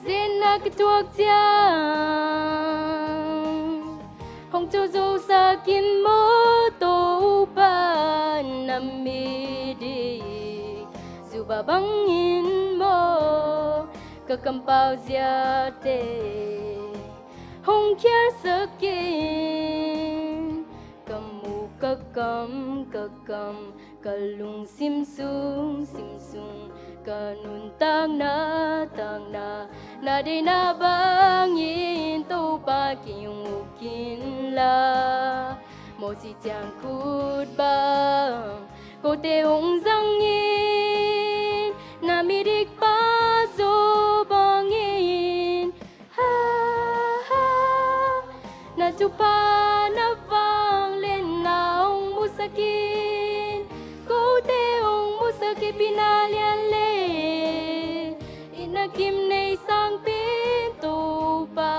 zetna ka thuak ciang hong co zo sak in maw, Topa na midik Juba bangin maw, ka kampau ziate hong khialsak in. Ka mu, ka kam, ka kam, ka lungsim sung, sim sung, ka nuntakna, takna, na deihna bangin Topa kei hong uk inla, Mosi ciangkhut bang kote hong zang in, na midikpa Job bangin. Ha, ha. Na thupha, na vangliatna hong musak in, kote hong musak in, hehpihna lian le. Itna kim nei sang pen Topa,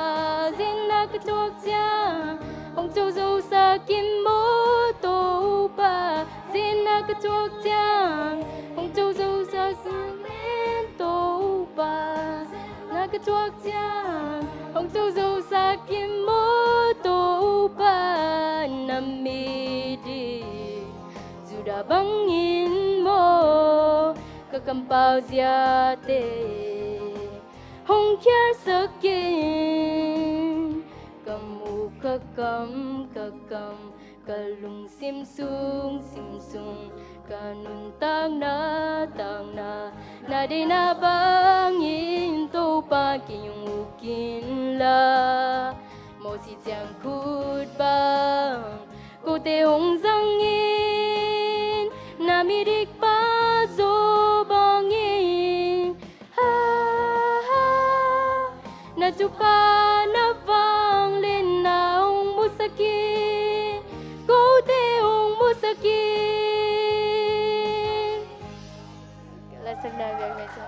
zetna ka thuak ciang hong co zo sak in maw, Topa, zetna ka thuak ciang hong co zo sak in maw, Topa, na ka thuak ciang hong co zo sak in maw, Topa na midik Judah bangin maw, ka kampau ziate hong khialsak in. Ka mu, ka kam, ka kam, ka lungsim sung, sim sung, ka nuntakna, takna, na deihna bangin Topa kei hong uk inla, Mosi ciangkhut bang kote hong zang in, na midikpa Job bangin. Ha, ha. Na thupha, na vangliatna hong musak in, kote hong musak in. Ka la sak na biak na sa.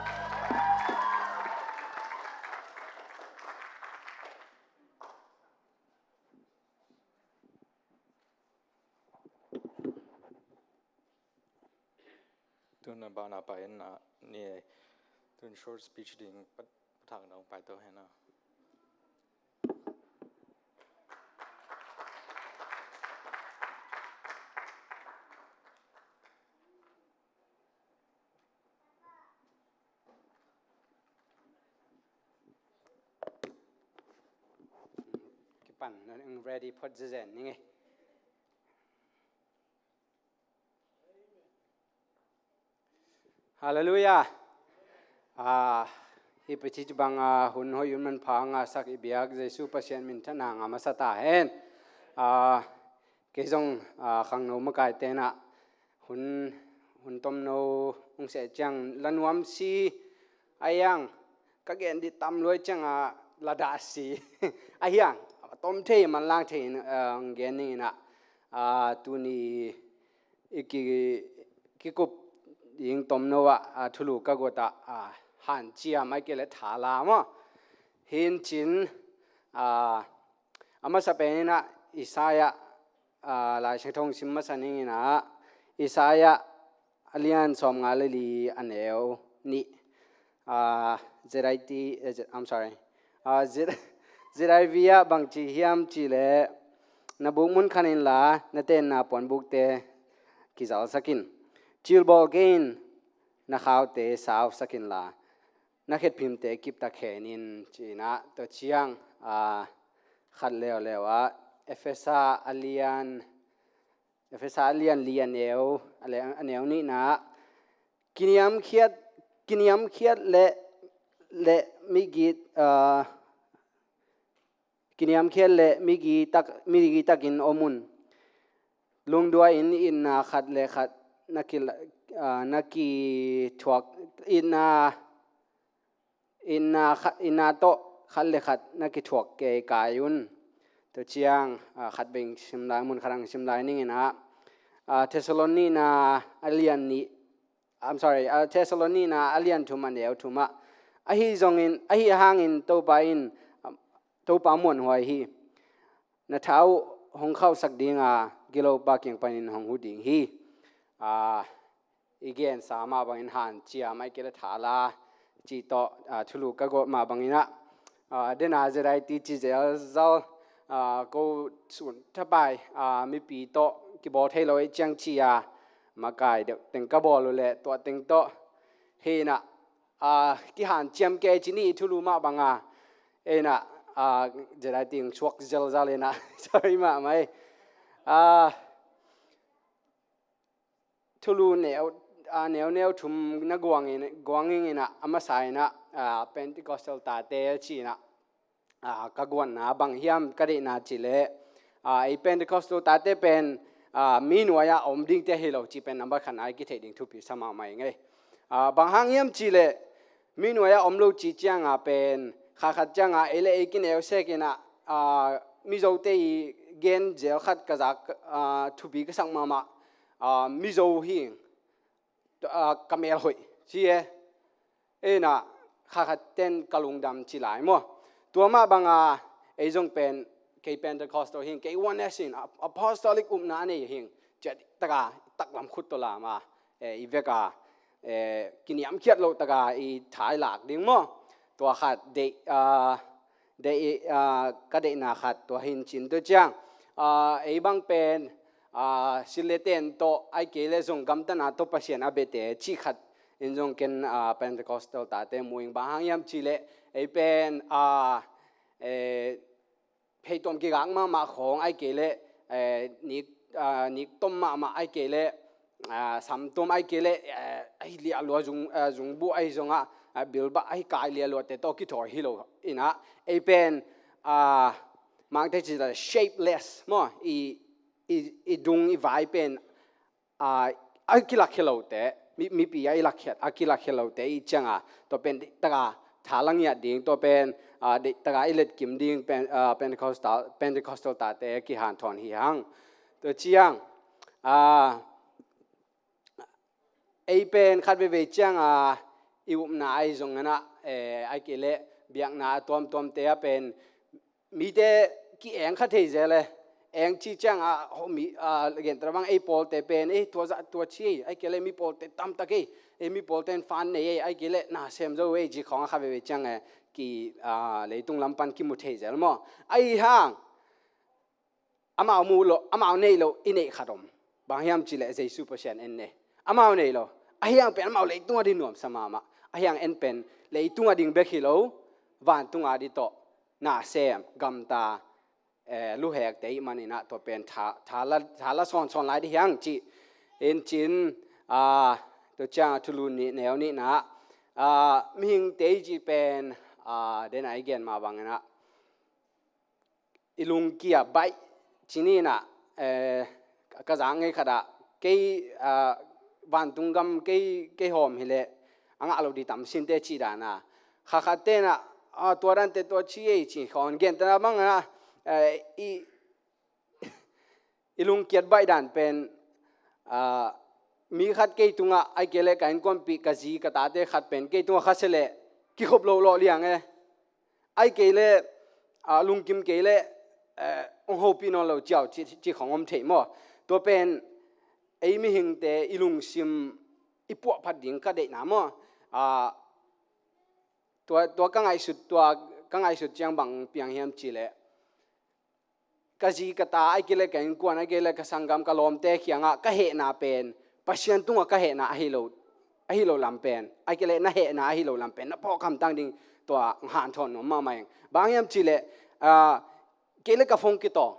Tun a bana pa in a ni, tun short speech ding pat, pathak dong pai to hena. Kipan, na ready phot zezen ning e. Halleluiah. Ah, hih pi ci bang a hun hoih un manpha a ngahsak i biak Jesu Pasian minthanna ngah masa ta hen. Ah, kei zong, ah, khangno makai tenah hun, hun tomno hong seh ciang la nuam si a hiang, ka gen dih tam luai ciang a la dah si a hiang, tom thei manlang thei in, ah, hong gen ning inah, ah, tuni i ki, kikup ding tomno ah, ah, thulu ka guat ah, ah, hanciam ai kei le thala maw. Hi in cin, ah, a masa pen inah Isaiah, ah, Lai Siangtho hong sim masa ning inah Isaiah a lian sawmnga le li a neu nih. Ah, Z I T, eh, Z-, I'm sorry. Ah, Z-, Z I V ah bangci hiam cih leh, na buk mun khan inla, na tenna puanbukte kizalsak in. Cilbawl kei in, na khaute sausak inla, na khetphimte kiptak hen in, ci inah tua ciang, ah, khat leuleu ah Efesa a lian, Efesa a lian li a neu, a le-, a neu nihna ah, kiniamkhiat, kiniamkhiat le, le migit, ah, kiniamkhiat le migi tak, migi takin om un. Lungduai in itna khat le khat na ki, ah, na kithuak, itna, itna kha-, itna tawh khat le khat na kithuak kei kai un. Tua ciang, ah, khat beng sim lai, mun khat ang sim lai ning inah, ah, Thessalonica a lian nih, I'm sorry, ah, Thessalonica a lian thum a neu thum ah, ahi zongin, ahi hangin Topa in, ah, Topa muanhuai hi. Na tha uh hong khauhsak ding a, gilopa kiang panin hong huh ding hi. Ah, i gensa mah bangin hanciam ai kei le thala cih tawh, ah, thulu ka guat mah bang inah, ah, dena Z I T ci zelzal, ah, ko sun thapai, ah, mipi tawh kibawl thei lo i ciang ci a, makai deuh teng ka bawl uh le tua teng tawh hi inah, ah, kihanciam kei ci ni i thulu mah bang a, inah, ah, Z I T hong suak zelzal inah, sorry mahmah hi. Ah, thulu neu, ah, neu neu thum na guang in, guang ing inah a masa inah, ah, Pentecostal tate ci inah, ah, ka guanna bang hiam ka deihna cih leh, ah, ei Pentecostal tate pen, ah, mi nuai ah om dingte hi lo cih pen number khatna i kitheih ding thupi sa mahmah ing ei. Ah, bang hang hiam cih leh mi nuai ah om lo cih ciang a pen kha khat ciang a ei le ei kineu sek inah, ah, Mizote i gen zel khat ka zak, ah, thupi ka sak mahmah, ah, Mizo hi, ah, ka mel hoih ci e. Inah kha khat ten ka lungdam ci lai maw. Tua mah bang a ei zong pen kei Pentecostal hing, kei Oneness hing, ap-, apostolic upna a nei hing, ciat taka taklam khut tawh lam a, eh, i vek a, eh, kiniamkhiat loh taka i tha i lak ding maw. Tua khat deih, ah, deih, ah, ka deihna khat tua hi in cin tua ciang, ah, ei bang pen, ah, silh le ten tawh ai kei le zong gamtatna tawh Pasian a biate cih khat in zong ken, ah, Pentecostal tate mu ing. Bang hang hiam cih leh ei pen, ah, eh, pheitom kigak mahmah khawng ai kei le, eh, nik, ah, niktom mahmah ai kei le, ah, samtom ai kei le, eh, ai liahlua zung, ah, zungbuh ai zongah, ah, bilbah ai kai liahluate tawh kithawi hi lo inah ei pen, ah, mangte ci ta shapeless maw, i, i, i dung i vai pen, ah, a kilakkhia lote, mi, mipi a i lakkhiat, a kilakkhia lote i ciang a, tua pen deih taka tha la ngiat ding, tua pen, ah, deih taka i letkim ding pen, ah, Pentecostal, Pentecostal tate kihanthawn hi hang. Tua ciang, ah, ei pen khat veivei ciang a i upna ai zong inah, eh, ai kei le biakna a tuamtuamte a pen mite ki-eng kha thei zel e. Eng ci ciang a, ho mi, ah, gentara bang ei pawlte pen, eh, tua zah tua ci ei, ai kei le mi pawlte tamtak ei, eh, mi pawlte in fan nei ei, ai kei le na sem zo ei ci khawng a kha veivei ciang e, ki, ah, leitung lam pan kimu thei zel maw. Ahi hang amau mu loh, amau neih loh i neih khat om. Bang hiam cih leh Jesu Pasian en ne. Amau neih loh. Ahi hang pen amau leitung a ding nuamsa mahmah. Ahi hang en pen leitung a ding bek hi lo, vantung a ding tawh nasem, gamta, eh, luhekte i hih man inah tua pen tha, tha la, tha la sawnsawn lai ding hi hang cih in cin, ah, tua ciang a thulu nih, neu nihna ah, Ah, mihingte i cih pen, ah, den a i gen mah bangin ah, i lungkia baih ci ni in ah, eh, ka zak ngei khat ah, kei, ah, vantung gam kei, kei hawm hi leh a ngah lo ding tam sinte cih dan a, kha khatte in ah, ah, tua dante tua ci ei ci khawng gen ta na bangin ah, eh, i i lungkiat baih dan pen, ah, mi khat kei tungah, ahih kei leh ka innkuanpih ka zi ka tate khat pen kei tungah kha se leh kikhop loh lawh liang e. Ahih kei leh, ah, lungkim kei leh, eh, hong hopih nawn lo ciau ci, ci khawng om thei maw. Tua pen ei mihingte i lungsim i puahphat ding ka deihna maw. Ah, tua, tua ka ngaihsut, tua ka ngaihsut ciang bang piang hiam cih leh, ka zi ka ta, ahih kei leh ka innkuan, ahih kei leh ka sanggam ka lawmte kiangah ka hehna pen Pasian tungah ka hehna ahi lo, ahi lo lam pen, ahih kei leh na hehna ahi lo lam pen na phawk hamtang ding, tua hanthawn nuam mahmah ing. Bang hiam cih leh, ah, kei leh ka phone kitawng,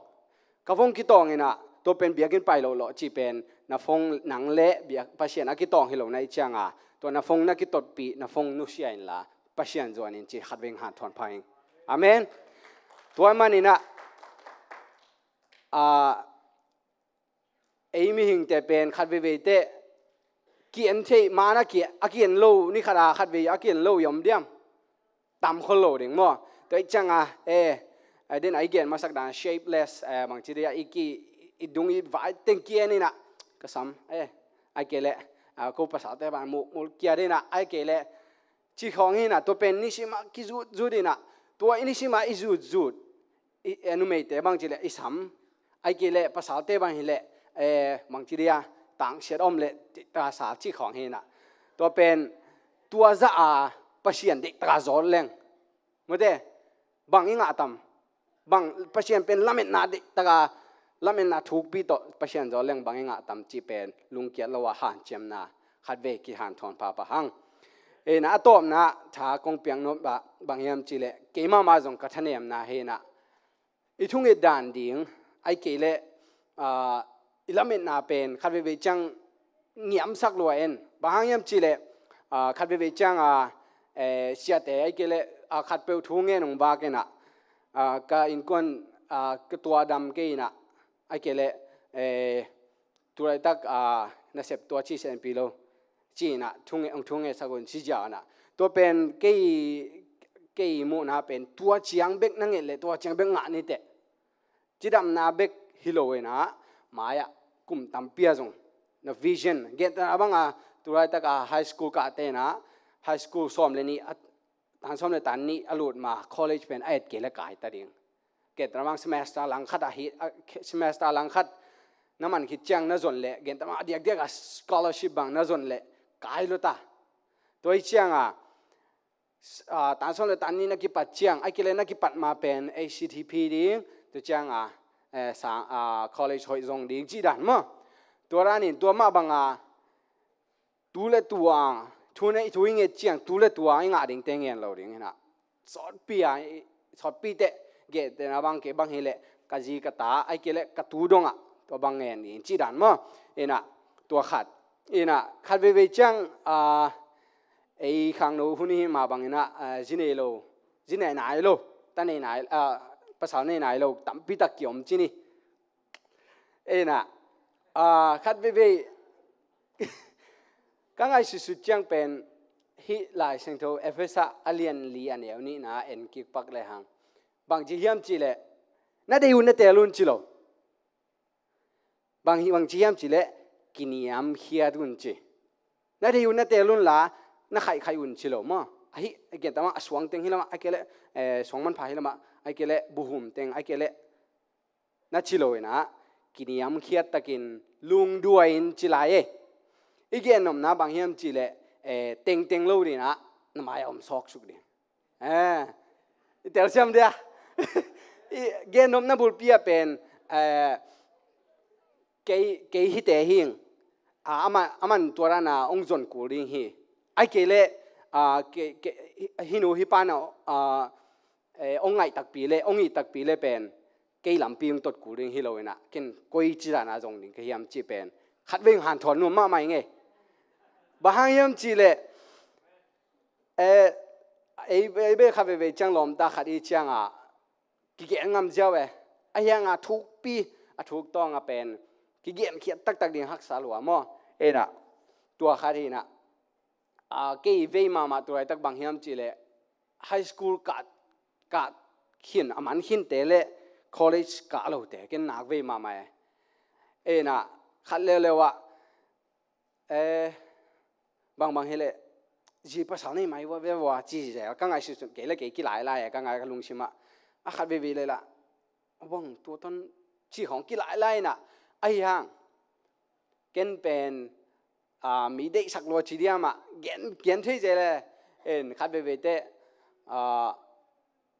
ka phone kitawng in ah, tua pen biakinn pai loh lawh cih pen na phone nang leh biak-, Pasian a kitawng hi lo na hih ciang a, tua na phone na kitotpih, na phone nusia inla Pasian zuan in ci khatvei hanthawn pha ing. Amen. Tua ahih manin ah, ah, ei mihingte pen khatveivei teh ki-en thei, man a ki, a ki-en lo ni khat a khatvei a ki-en lo i om diam? Tam khol lo ding maw. Tua ahih ciang a, eh, eh, den a i gen masak dan shapeless, eh, bangci dia i ki, i dung i vai teng ki-en in ah, ka sam, eh, ahih kei leh, ah, ko pasalte bang mul, mul kia den ah, ahih kei leh ci khawng hi in ah, tua pen nisim a kizutzut in ah, tua i nisim a i zutzut, i, eh, numeite bangci leh i sam, ahih kei leh pasalte bang hi leh, eh, bangci dia tangsiat om leh, ta sa ci khawng hi in ah. Tua pen, tua zah a Pasian deih taka zawt leng, mawte, bang i ngah tam? Bang Pasian pen lametna deih taka, lametna thukpi tawh Pasian zawt leng bang i ngah tam cih pen lungkiat lo a hanciamna khatvei kihanthawn phapha hang. Hi in ah, a tawpna tha kong piak nop ah bang hiam cih leh, keimah mah zong ka thanemna hi in ah, i thunget dan ding, ahih kei leh, ah, i lametna pen khatveivei ciang ngiamsak lua en. Bang hang hiam cih leh, ah, khatveivei ciang a, eh, siate ahih kei leh, ah, khatpeuh thu ngen hong vak in ah, ah, ka innkuan, ah, ka tua dam kei in ah, ahih kei leh, eh, tu laitak, ah, nasep tua ci senpi lo ci in ah, thu nge, hong thu ngetsak un ci ziau in ah. Tua pen kei, kei muhna pen tua ciang bek na nget leh tua ciang bek ngah ni teh. Cidamna bek hi lo in ah, mai-ah kum tampi a zong na vision, gentehna bang a, tu laitak a high school kahte in ah, high school sawm le nih a, tan sawm le tan nih a lut ma college pen a et kei leh kai ta ding. Gentehna bang semester langkhat a hi, a, semester langkhat na man khit ciang na zon leh, gentehna bang a diakdiak a scholarship bang na zon leh kai lo ta. Tua ahih ciang a, ah, tan sawm le tan nih na kipat ciang, ahih kei leh na kipat ma pen A C T P ding, tua ciang a, eh, sang, ah, college hoih zong ding cih dan maw. Tua dan in tua mah bang a, tu le tua, thu na, thu i nget ciang tu le tua i ngah dingte ngen lo ding hi in ah. Sawtpi a, i, sawtpi teh, gentehna bang kei bang hi leh, ka zi ka ta, ahih kei leh ka tu dong ah, tua bang ngen ding cih dan maw. Hi in ah, tua khat. Hi in ah, khatveivei ciang, ah, ei khangno hun i hih mah bang in ah, ah, zi nei lo, zi nei nai lo, ta nei nai, ah, pasal nei nai lo tampi tak ki om ci ni. Hi in ah, ah, khatveivei ka ngaihsutsut ciang pen hih Lai Siangtho Efesa a lian li a neu nihna en kik pak lehang, bangci hiam cih leh, na deih un na teel un ci lo. Bang hi, bangci hiam cih leh, kiniamkhiat un ci. Na deih un na teel un la, na khaihkhaih un ci lo maw. Ahi, a gentehna bang a suang teng hi lam ah, ahih kei leh, eh, suang manpha hi lam ah, ahih kei leh buhum teng, ahih kei leh na ci lo in ah, kiniamkhiat takin lungduai in ci lai e. I gennopna bang hiam cih leh, eh, tengteng lo ding in ah, na mai-ah om sawksuk ding. Eh, i telsiam dia. I gennopna bulpi ah pen, eh, kei, kei hite hi ing. Ah, aman, aman tua dan a hong zon kul ding hi. Ahih kei leh, ah, kei, kei, hih nu hih pa na, ah, eh, hong ngaih takpi leh, hong it takpi leh pen, kei lampi hong tot kul ding hi lo in ah, ken koi ci dan a zong ding ka hiam cih pen khatvei hanthawn nuam mahmah ing e. Bang hang hiam cih leh, Eh, ei, ei bel khat veivei ciang lawmta khat i ciangah kigen ngam ziau e. Ahi hangah thukpi, a thuk tawngah pen kigen khiat taktak ding haksa lua maw. Ei nah, tua khat hi nah, ah, kei vei mahmah tu laitak bang hiam cihleh high school kah, kah khin, a man khinte le college kah lote ken nak vei mahmah e. Ei nah, khat leuleu ah, eh, bangbang hileh zi pasal nei mai vua ve vua ci zel ka ngaihsut sun kei le kei kilailai e, ka ngai ka lungsimah. A khat veivei le lah, bang tua ton ci khawng kilailai nah, ahi hang ken pen, ah, mi deihsak lua ci diamah gen, gen thei zel e. En khat veivei teh, ah,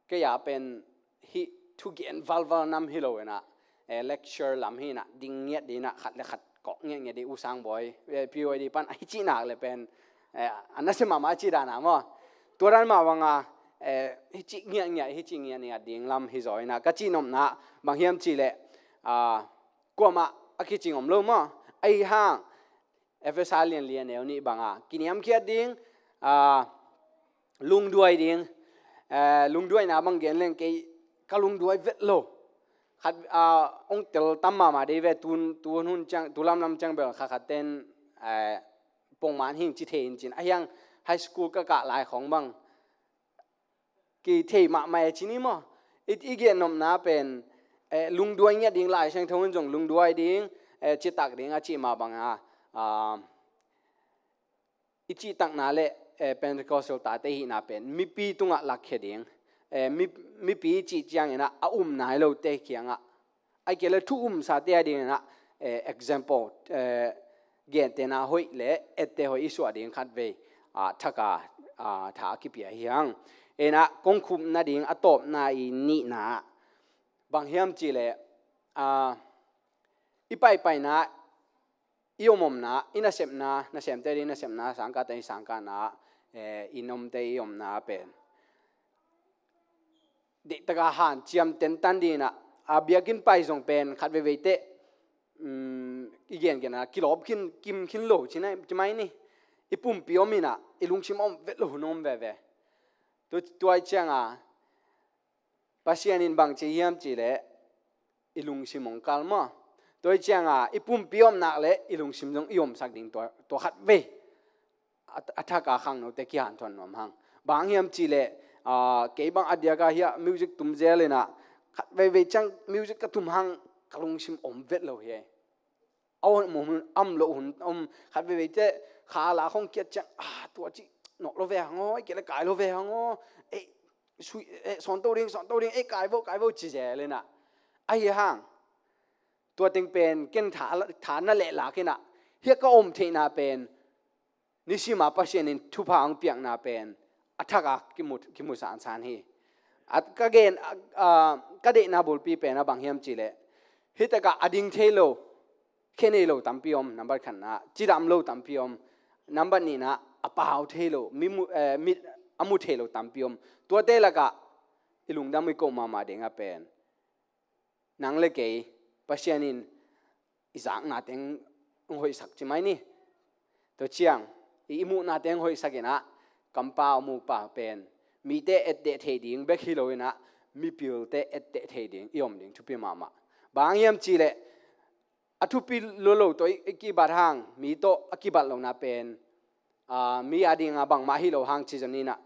kei a pen hih thugen valval nam hi lo inah, eh, lecture lam hi inah, ding ngiat ding inah, khat le khat kawk ngiat ngiat ding, U Sang Bawi, eh, P Y D pan ahi cih nak le pen, eh, a nasia mahmah ci dan a maw. Tua dan mah banga, eh, hih cih ngiat ngiat, hih cih ngiat ngiat ding lam hi zaw inah, ka cihnopna bang hiam cihleh, ah, kuamah a kicing om lo maw. Ahi hang, Efesa lianlian neu nih banga kiniamkhiat ding, ah, lungduai ding, eh, lungduaina bang gen leng kei ka lungduai vet lo. Khat, ah, ong tel tam mahmah dei ve, tun, tun hun ciang, tu lamlam ciang bel khat khat ten, eh, pongman hing ci thei in cin. Ahi hang high school ka kah lai khawng bang kithei mahmah e ci ni maw. I, i gennopna pen, eh, lungduai ngiat ding, Lai Siangtho in zong lungduai ding, eh, citak ding a cih mah banga, ah, i cihtakna le, eh, Pentecostal tate hihna pen mipi tungah lakkhia ding, eh, mi, mipi i cih ciangin ah a um nai lote kiangah, ahih kei le thu umsate a dingin ah, eh, example, eh, gentehna hoih le ette hoih i suah ding khatvei, ah, thak a, ah, tha a kipia hi hang. Inah kong khupna ding a tawpna i nihna bang hiam cihleh, ah, i paipaina, i omomna, i nasepna, nasemte ding nasepna, sangkahte i sangkahna, eh, i nomte i omna pen deihtaka hanciam tentan ding inah, a biakinn pai zong pen khat veivei teh, um, i gengenna kilawp khin, kim khin lo ci nai, ci mai ni. I pumpi om inah i lungsim om vet lo hun om veve. Tu, tua i cianga Pasian in bang ci hiam cihleh i lungsim hong kal maw. Tua i cianga i pumpi om nak le i lungsim zong i omsak ding tua, tua khatvei a, a thaka khangnote kihanthawn nuam hang. Bang hiam cihleh, ah, kei bang a diaka hiah music tum zel inah khat veivei ciang music ka tum hang ka lungsim om vet lo hi. A om hun, om lo hun, om khat veivei teh kha la khong kiat ciang, ah, tua ci nawh lo ve hang aw, ei kei le kai lo ve hang aw, ei, sui, eh, sawnto ding, sawnto ding, ei kai vo, kai vo ci zel inah. Ahi hang tua teng pen ken tha, tha na lehlak inah, hiah ka om theihna pen nisima Pasian in thupha hong piakna pen a thaka kimu, kimu sansan hi. A, ka gen, a, a, ka deihna bulpi pen a bang hiam cihleh, hih taka a ding thei lo, khe nei lo tampi om, nambat khatna, cidam lo tampi om, nambat nihna, a pau thei lo, mi mu, eh, mi, a mu thei lo tampi om. Tuate lakah i lungdam i koh mahmah ding a pen nang le kei Pasian in i zakna teng hong hoihsak ci mai ni. Tua ciang i, i muhna teng hoihsak inah, kampa a mupa pen mite etteh thei ding bek hi lo inah, mipilte etteh thei ding i om ding thupi mahmah. Bang hiam cihleh a thupi lo lo tawh i, i kibat hang, mi tawh a kibat lohna pen, ah, mi a dinga bangmah hi lo hang ci zon inah,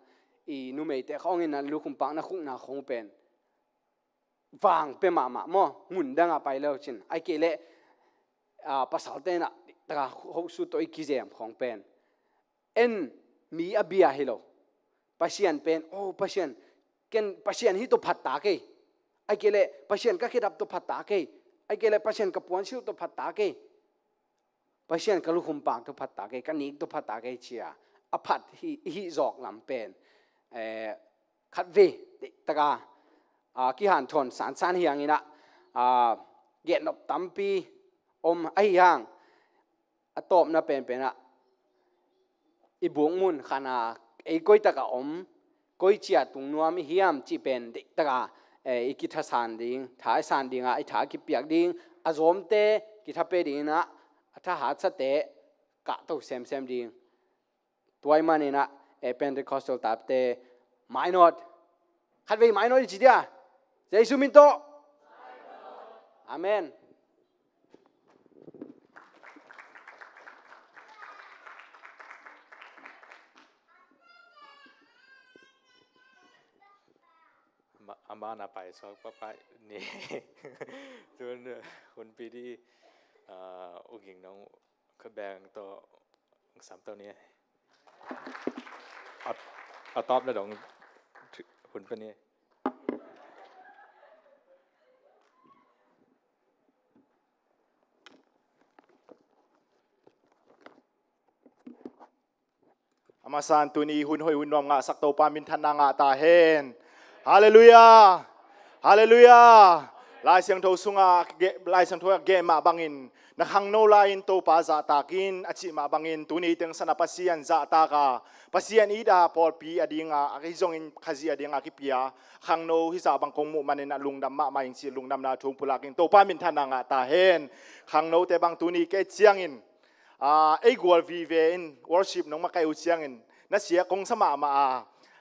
i numeite khawng inah lukhum pakna khukna khawng pen vang pia mahmah maw, mun dangah pai lo cin. Ahih kei leh, ah, pasalte inah taka hosu tawh i kizem khawng pen en mi a bia hi lo. Pasian pen, oh, Pasian, ken Pasian hih tawh phat ta kei. Ahih kei leh Pasian ka khedap tawh phat ta kei. Ahih kei leh Pasian ka puansilh tawh phat ta kei. Pasian ka lukhum pak tawh phat ta kei, ka nik tawh phat ta kei ci a, a phat hi, hih zawk lam pen, eh, khatvei taka, ah, kihanthawn sansan hi hang inah, ah, gennop tampi om ahi hang. A tawpna penpen ah i bukmun khatna, ei koi takah om, koi ciah tung nuam i hiam cih pen deihtaka, eh, i kithasan ding, tha i san dingah i tha kipiak ding, a zawmte kithape ding inah, a thahatsate kahto semsem ding. Tua ahih manin ah, Pentecostal tapte mainawt. Khatvei mainawt i ci dia. Jesu min tawh. Amen. Ama, ama na pai suak pa pai ni. Tun hun pi di, ah, U Ging nong ka beng to, sam to ni. A, a top na dong hun pa ni. A masa in tuni hun hoih hun nuam ngahsak Topa minthanna ngah ta hen. Halleluiah. Halleluiah. Lai Siangtho sungah, Lai Siangtho a gen mah bangin, na khangno lai-in Topa zahtak in a cih mah bangin, tuni teng sana Pasian zahtak a, Pasian it a pawlpi a ding a, ahi zongin Khazih a ding a kipia khangno hi zah bang kong muh manin a lungdam mahmah ing ci, lungdamna thu hong pulak ing. Topa minthanna ngah ta hen. Khangnote bang tuni ka et ciangin, ah, ei gual vive in worship nong makaih uh ciangin na sia kong sa mahmah a,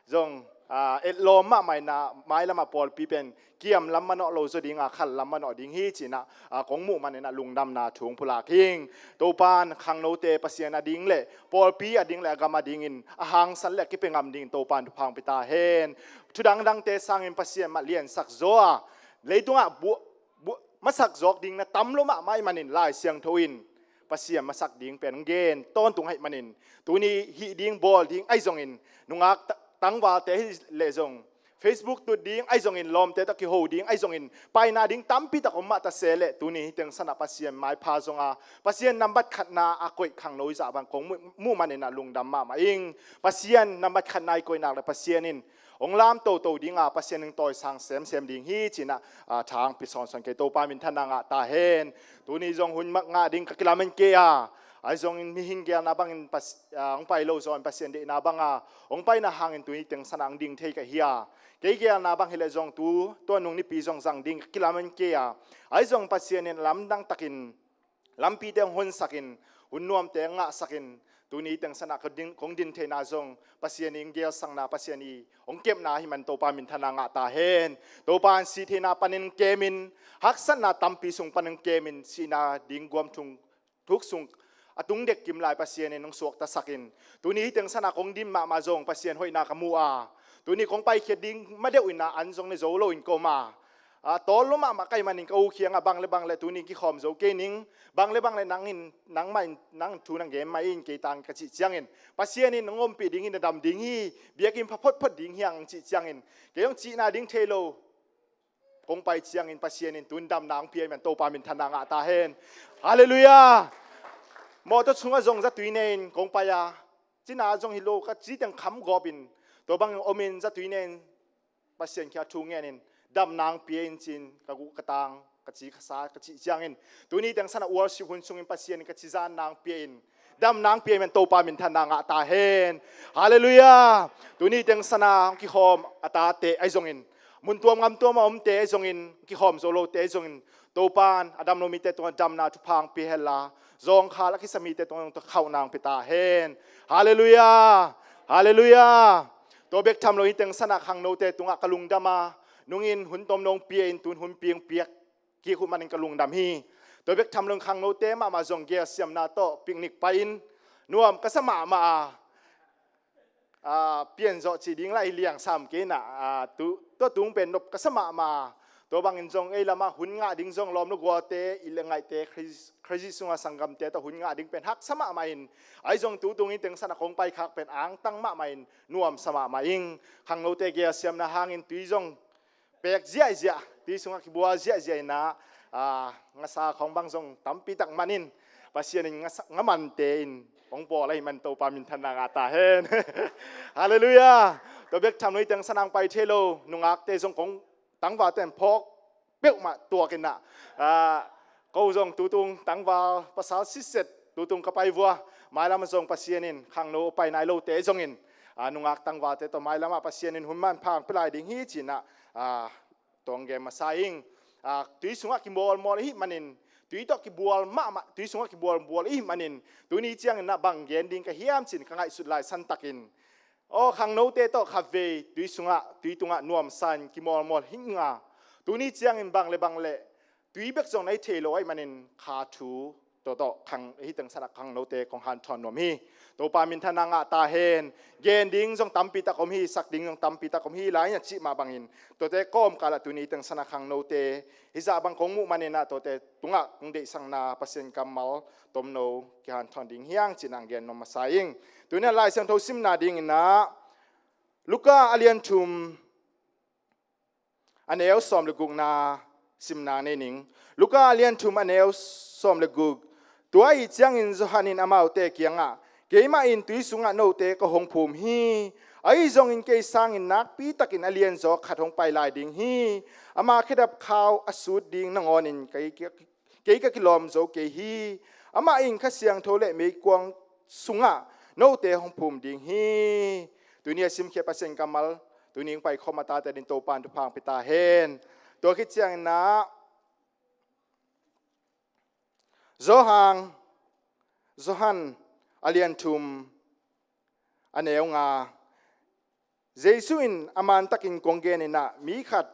zong, ah, etlawm mahmah in a, mailam a pawlpi pen kiam lam manawh lo zaw ding a, khal lam manawh ding hi ci-in a, ah, kong muh manin a lungdamna thu hong pulak ing. Topa in khangnote Pasian a ding le pawlpi a ding le a gam a dingin a hangsan le a kipia ngam dingin Topa in thupha hong pia ta hen. Thu dangdangte sangin Pasian mah liansak zaw a, leitungah bu, bu, masak zawk ding na tam lo mahmah ahih manin Lai Siangtho in Pasian masak ding pen gen tawntung ahih manin, tuni hih ding bawl ding ahi zongin, nungak ta, tangvalte hi leh zong, Facebook tut ding ahi zongin, lawmte tawh kiho ding ahi zongin, paina ding tampi tak om mah ta se leh, tuni hih teng sana Pasian maipha zong a, Pasian nambat khatna a koih khangno hi zah bang kong muh, muh manin a lungdam mahmah ing. Pasian nambat khatna i koih nak le Pasian in hong lam toto ding a, Pasian in tawisang semsem ding hi ci-in a, ah, tha hong pia sawnsawn kei. Topa minthanna ngah ta hen. Tuni zong hun mah ngah ding ka kilamen kei a, ahi zongin mihing geelna bangin Pas, ah, hong pai lo zaw in Pasian deihna bang a hong paina hangin tuni teng sana hong ding thei ka hi a, kei geelna bang hi leh zong tu, tua nung nipi zong zang ding ka kilamen kei a, ahi zong Pasian in lamdang takin lampite hong honsakin, hun nuamte hong ngahsakin, tuni teng sana kong din, kong din theihna zong Pasian i hong geelsakna, Pasian i hong kepna ahih man Topa minthanna ngah ta hen. Topa in sih theihna panin hong kemin, haksatna tampi sung panin hong kemin, sihna ding guam thung, thuk sung a tung dek kim lai Pasian in hong suaktasakin, tuni hih teng sana kong din mahmah zong Pasian hoihna ka mu a, tuni kong paikhiat ding madeuh in a an zong ne zo loin ka om a, ah, tawl lo mahmah ka hih manin ka u kiangah bang le bang le tuni kikhawm zo kei ning, bang le bang le nang in, nangmah in, nang thu nang gen mah in kei tang ka cih ciangin, Pasian in nong ompih ding hi, na dam ding hi, biakinn pha photphot ding hi hong cih ciangin, kei hong cihna ding thei lo kong pai ciangin Pasian in tun damna hong pia ahih man Topa minthanna ngah ta hen. Halleluiah. Mawtaw sungah zong zatui ne in kong pai a, cina zong hi lo ka ci teng kham gawpin, tua bangin omin zatui ne in Pasian kiang thu ngenin, damna hong pia in ci-in ka guh ka tang, ka ci ka sa, ka cih ciangin, tuni teng sana worship hun sungin Pasian in ka cizanna hong pia in, damna hong pia in, Topa minthanna ngah ta hen. Halleluiah. Tuni teng sana hong kikhawm a tate ahi zongin, mun tuam gam tuam a omte ahi zongin, kikhawm zo lote ahi zongin, Topa in a dam lo mite tungah damna thupha hong pia hen la, zawngkhal a kisa mite tungah zong tua khauhna hong pia ta hen. Halleluiah. Halleluiah. Tua bek tham lo hih teng sana khangnote tungah ka lungdam a, nungin hun tom dong pia in tun hun pi hong piak kik uh manin ka lungdam hi. Tua bek tham lo in khangnote mahmah zong gelsiamna tawh picnic pai in nuam ka sa mahmah a, ah, pian zawh cih ding lah i liang sam kei in ah, ah, tu, tua tung pen nop ka sa mahmah. Tua bangin zong ei lamah hun ngah ding zong lawm lo gualte, i le ngaihte, Khris-, Khazih sungah sanggamte tawh hun ngah ding pen haksa mahmah in, ahi zong tu tung hih teng sana kong paikhak pen angtang mahmah in nuamsa mahmah ing. Khangnote gelsiamna hangin tui zong pek ziahziah, tui sungah kibual ziahziah in ah, ah, ngasa khawng bang zong tampi tak man in, Pasian in ngasa, ngamante in hong bawl ahih man Topa minthanna ngah ta hen. Halleluiah. Tua bek tham lo hih teng sana hong pai thei lo nungakte zong kong tangvalte in phawk peuhmah tuak in ah, ah, ko zong tu tung tangval pasal sitset tu tung ka pai vua, mailam zong Pasian in khangno pai nai lote zongin, ah, nungak tangvalte tawh mailamah Pasian in hun manpha hong pia lai ding hi ci-in ah, ah, tua hong gen masa ing. Ah, tui sungah kimualmual i hih manin, tui tawh kibual mahmah, tui sungah kibualbual i hih manin, tuni ciangin ah bang gen ding ka hiam ci-in ka ngaihsut lai santakin, Aw khangnote tawh khavei tui sungah, tui tungah nuamsa in kimawlmawl hi ing a, tuni ciangin bang le bang le tui bek zong na hi thei lo ahih manin kha thu tawh tawh khang, hih teng sanah khangnote kong hanthawn nuam hi. Topa minthanna ngah ta hen. Gen ding zong tampi tak om hi, sak ding zong tampi tak om hi, lai in a cih mah bangin tuate kawmkalah tuni hih teng sanah khangnote hih zah bang kong muh manin ah tuate tungah kong deihsakna Pasian kammal tomno kihanthawn ding hi hang ci-in ah gen nuam masa ing. Tuni a Lai Siangtho simna dingin ah Luka a lian thum a neu sawm le gukna simna nei ning. Luka a lian thum a neu sawm le guk. Tua ahih ciangin Johan in amaute kiangah, "Keimah in tui sungah note ka hong phum hi. Ahi zongin kei sangin nakpi takin a lianzaw khat hong pai lai ding hi. Ama khedap khau a sut ding nangawnin kei, kei, kei ka kilawm zo kei hi. Amah in Kha Siangtho le meikuang sungah note hong phum ding hi." Tuni a simkhiat Pasian kammal tuni hong paikhawm a tate dingin Topa in thupha hong pia ta hen. Tua khit ciangin ah Johan, Johan a lian thum a neu nga. Jesu in a mantakin kong genin ah, mi khat,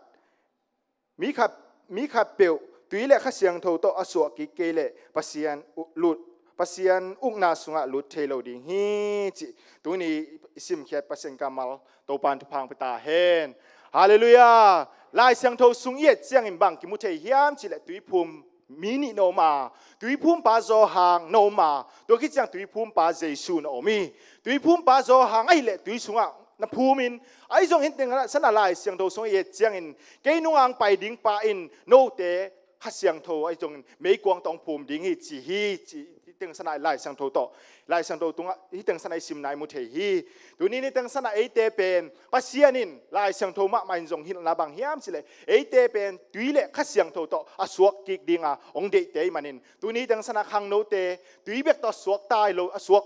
mi khat, mi khat peuh tui le Kha Siangtho tawh a suah kik kei leh Pasian u-, lut, Pasian ukna sungah lut thei lo ding hi, cih tuni i simkhiat Pasian kammal Topa in thupha hong pia ta hen. Halleluiah. Lai Siangtho sung i et ciangin bang kimu thei hiam cih leh tuiphum mi nih na om a, tuiphumpa Johan na om a, tua khit ciang tuiphumpa Jesu na om hi. Tuiphumpa Johan ahih leh tui sungah na phum in, ahi zongin hih teng sanah Lai Siangtho sung i et ciangin kei nungah hong pai ding pa in note Kha Siangtho ahi zongin meikuang tawh hong phum ding hi ci hi, ci hih teng sanah Lai Siangtho tawh, Lai Siangtho tungah hih teng sanah i simna i mu thei hi. Tuni ni teng sanah eite pen Pasian in Lai Siangtho mahmah in zong hilhna bang hiam cih leh eite pen tui le Kha Siangtho tawh a suak kik ding a hong deihte ahih manin, tuni teng sanah khangnote tui bek tawh a suak ta hi lo, a suak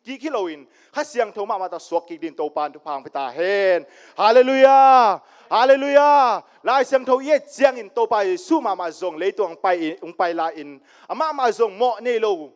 kik hi loin Kha Siangtho mahmah tawh suak kik dingin Topa in thupha hong pia ta hen. Halleluiah. Halleluiah. Lai Siangtho i et ciangin Topa Jesu mahmah zong leitung hong pai in, hong pai lai-in amah mah zong mawh nei lo,